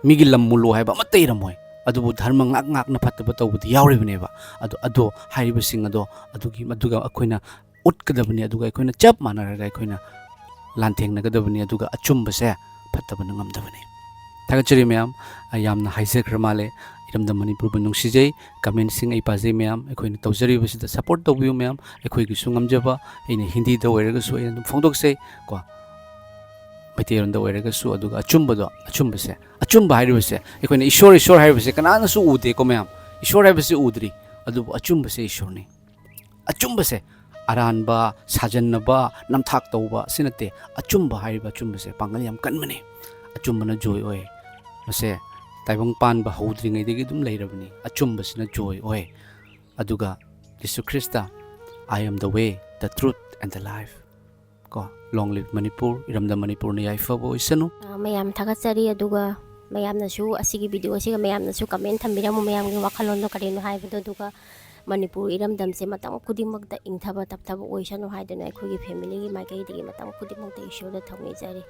ꯃꯤꯒꯤ ꯂꯝ ꯃꯨꯜꯂꯣ ꯍꯥꯏꯕ ꯑꯃꯠꯇ ꯏꯔꯝꯃꯣꯏ꯫ ꯑꯗꯨꯕꯨ ꯙꯔꯃ ꯉꯥꯛ ꯉꯥꯛꯅ ꯐꯠꯇꯕ ꯇꯧꯕꯗꯤ ꯌꯥꯎꯔꯤꯕꯅꯦꯕ꯫ ꯑꯗꯣ, ꯑꯗꯣ ꯍꯥꯏꯔꯤꯕꯁꯤꯡ ꯑꯗꯣ ꯑꯗꯨꯒꯤ, ꯑꯗꯨꯒ ꯑꯩꯈꯣꯏꯅ ꯎꯠꯀꯗꯕꯅꯤ, ꯑꯗꯨꯒ ꯑꯩꯈꯣꯏꯅ ꯆꯞ ꯃꯥꯟꯅꯔꯒ ꯑꯩꯈꯣꯏꯅ ꯂꯥꯟꯊꯦꯡꯅꯒꯗꯕꯅꯤ, ꯑꯗꯨꯒ ꯑꯆꯨꯝꯕꯁꯦ ꯐꯠꯇꯕꯅ ꯉꯝꯗꯕꯅꯤ꯫ ꯊꯥꯒꯠꯆꯔꯤ ꯃꯌꯥꯝ, ꯑꯩ ꯌꯥꯝꯅ ꯍꯥꯏꯖꯈ꯭ꯔ ꯃꯥꯜꯂꯦ꯫ ꯏꯔꯝꯗꯝ ꯃꯅꯤꯄꯨꯔꯕꯨ ꯅꯨꯡꯁꯤꯖꯩ, ꯀꯃꯦꯟꯁꯤꯡ ꯑꯩ ꯄꯥꯖꯩ ꯃꯌꯥꯝ, ꯑꯩꯈꯣꯏꯅ ꯇꯧꯖꯔꯤꯕꯁꯤꯗ ꯁꯄꯣꯔꯠ ꯇꯧꯕꯤꯌꯨ ꯃꯌꯥꯝ, ꯑꯩꯈꯣꯏꯒꯤꯁꯨ ꯉꯝꯖꯕ, ꯑꯩꯅ ꯍꯤꯟꯗꯤꯗ ꯑꯣꯏꯔꯒꯁꯨ ꯑꯩꯅ ꯑꯗꯨꯝ ꯐꯣꯡꯗꯣꯛꯆꯩ ꯀꯣ, ꯃꯩꯇꯩꯂꯣꯟꯗ ꯑꯣꯏꯔꯒꯁꯨ꯫ ꯑꯗꯨꯒ ꯑꯆꯨꯝꯕꯗꯣ, ꯑꯆꯨꯝꯕꯁꯦ, ꯑꯆꯨꯝꯕ ꯍꯥꯏꯔꯤꯕꯁꯦ, ꯑꯩꯈꯣꯏꯅ ꯏꯁꯣꯔ, ꯏꯁꯣꯔ ꯍꯥꯏꯔꯤꯕꯁꯦ ꯀꯅꯥꯅꯁꯨ ꯎꯗꯦꯀꯣ ꯃꯌꯥꯝ, ꯏꯁꯣꯔ ꯍꯥꯏꯕꯁꯦ ꯎꯗ꯭ꯔꯤ, ꯑꯗꯨꯕꯨ ꯑꯆꯨꯝꯕꯁꯦ ꯏꯁꯣꯔꯅꯤ꯫ ꯑꯆꯨꯝꯕꯁꯦ ꯑꯔꯥꯟꯕ, ꯁꯥꯖꯟꯅꯕ, ꯅꯝꯊꯥꯛ ꯇꯧꯕ ꯑꯁꯤ ꯅꯠꯇꯦ꯫ ꯑꯆꯨꯝꯕ ꯍꯥꯏꯔꯤꯕ ꯑꯆꯨꯝꯕꯁꯦ ꯄꯥꯡꯒꯜ ꯌꯥꯝ ꯀꯟꯕꯅꯤ꯫ ꯑꯆꯨꯝꯕꯅ ꯖꯣꯏ ꯑꯣꯏ꯫ ꯃꯁꯦ ꯇꯥꯏꯕꯪ ꯄꯥꯟꯕ ꯍꯧꯗ꯭ꯔꯤꯉꯩꯗꯒꯤ ꯑꯗꯨꯝ ꯂꯩꯔꯕꯅꯤ꯫ ꯑꯆꯨꯝꯕꯁꯤꯅ ꯖꯣꯏ ꯑꯣꯏ꯫ ꯑꯗꯨꯒ Jesus Christ, "I am the way, the truth and the life" ꯀꯣ꯫ Long live ꯃꯅꯤꯄꯨꯔ, ꯏꯔꯝꯗꯝ ꯃꯅꯤꯄꯨꯔꯅ ꯌꯥꯏꯐꯕ ꯑꯣꯏꯁꯅꯨ꯫ ꯑ, ꯃꯌꯥꯝ ꯊꯥꯒꯠꯆꯔꯤ꯫ ꯑꯗꯨꯒ ꯃꯌꯥꯝꯅꯁꯨ ꯑꯁꯤꯒꯤ ꯚꯤꯗꯤꯑꯣ ꯑꯁꯤꯒ ꯃꯌꯥꯝꯅꯁꯨ ꯀꯃꯦꯟ ꯊꯝꯕꯤꯔꯝꯃꯨ, ꯃꯌꯥꯝꯒꯤ ꯋꯥꯈꯜꯂꯣꯟꯗꯣ ꯀꯔꯤꯅꯣ ꯍꯥꯏꯕꯗꯣ꯫ ꯑꯗꯨꯒ ꯃꯅꯤꯄꯨꯔ ꯏꯔꯝꯗꯝꯁꯦ ꯃꯇꯝ ꯈꯨꯗꯤꯡꯃꯛꯇ ꯏꯪꯊꯕ ꯇꯞꯊꯕ ꯑꯣꯏꯁꯅꯨ ꯍꯥꯏꯗꯨꯅ ꯑꯩꯈꯣꯏꯒꯤ ꯐꯦꯃꯤꯂꯤꯒꯤ ꯃꯥꯏꯀꯩꯗꯒꯤ ꯃꯇꯝ ꯈꯨꯗꯤꯡꯃꯛꯇ ꯏꯁꯣꯔꯗ ꯊꯧꯅꯤꯖꯔꯤ꯫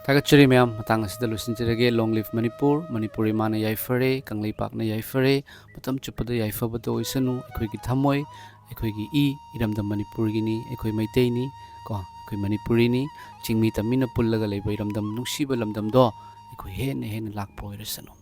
ꯊꯥꯒꯠꯆꯔꯤ ꯃꯌꯥꯝ, ꯃꯇꯥꯡ ꯑꯁꯤꯗ ꯂꯣꯏꯁꯤꯟꯖꯔꯒꯦ꯫ Long live ꯃꯅꯤꯄꯨꯔ, ꯃꯅꯤꯄꯨꯔ ꯏꯃꯥꯅ ꯌꯥꯏꯐꯔꯦ, ꯀꯪꯂꯩꯄꯥꯛꯅ ꯌꯥꯏꯐꯔꯦ, ꯃꯇꯝ ꯆꯨꯞꯄꯗ ꯌꯥꯏꯐꯕꯗ ꯑꯣꯏꯁꯅꯨ꯫ ꯑꯩꯈꯣꯏꯒꯤ ꯊꯃꯣꯏ, ꯑꯩꯈꯣꯏꯒꯤ ꯏ, ꯏꯔꯝꯗꯝ ꯃꯅꯤꯄꯨꯔꯒꯤꯅꯤ, ꯑꯩꯈꯣꯏ ꯃꯩꯇꯩꯅꯤ ꯀꯣ, ꯑꯩꯈꯣꯏ ꯃꯅꯤꯄꯨꯔꯤꯅꯤ꯫ ꯆꯤꯡꯃꯤ ꯇꯝꯃꯤꯅ ꯄꯨꯜꯂꯒ ꯂꯩꯕ ꯏꯔꯝꯗꯝ, ꯅꯨꯡꯁꯤꯕ ꯂꯝꯗꯝꯗꯣ ꯑꯩꯈꯣꯏ ꯍꯦꯟꯅ ꯍꯦꯟꯅ ꯂꯥꯛꯄ ꯑꯣꯏꯔꯁꯅꯨ꯫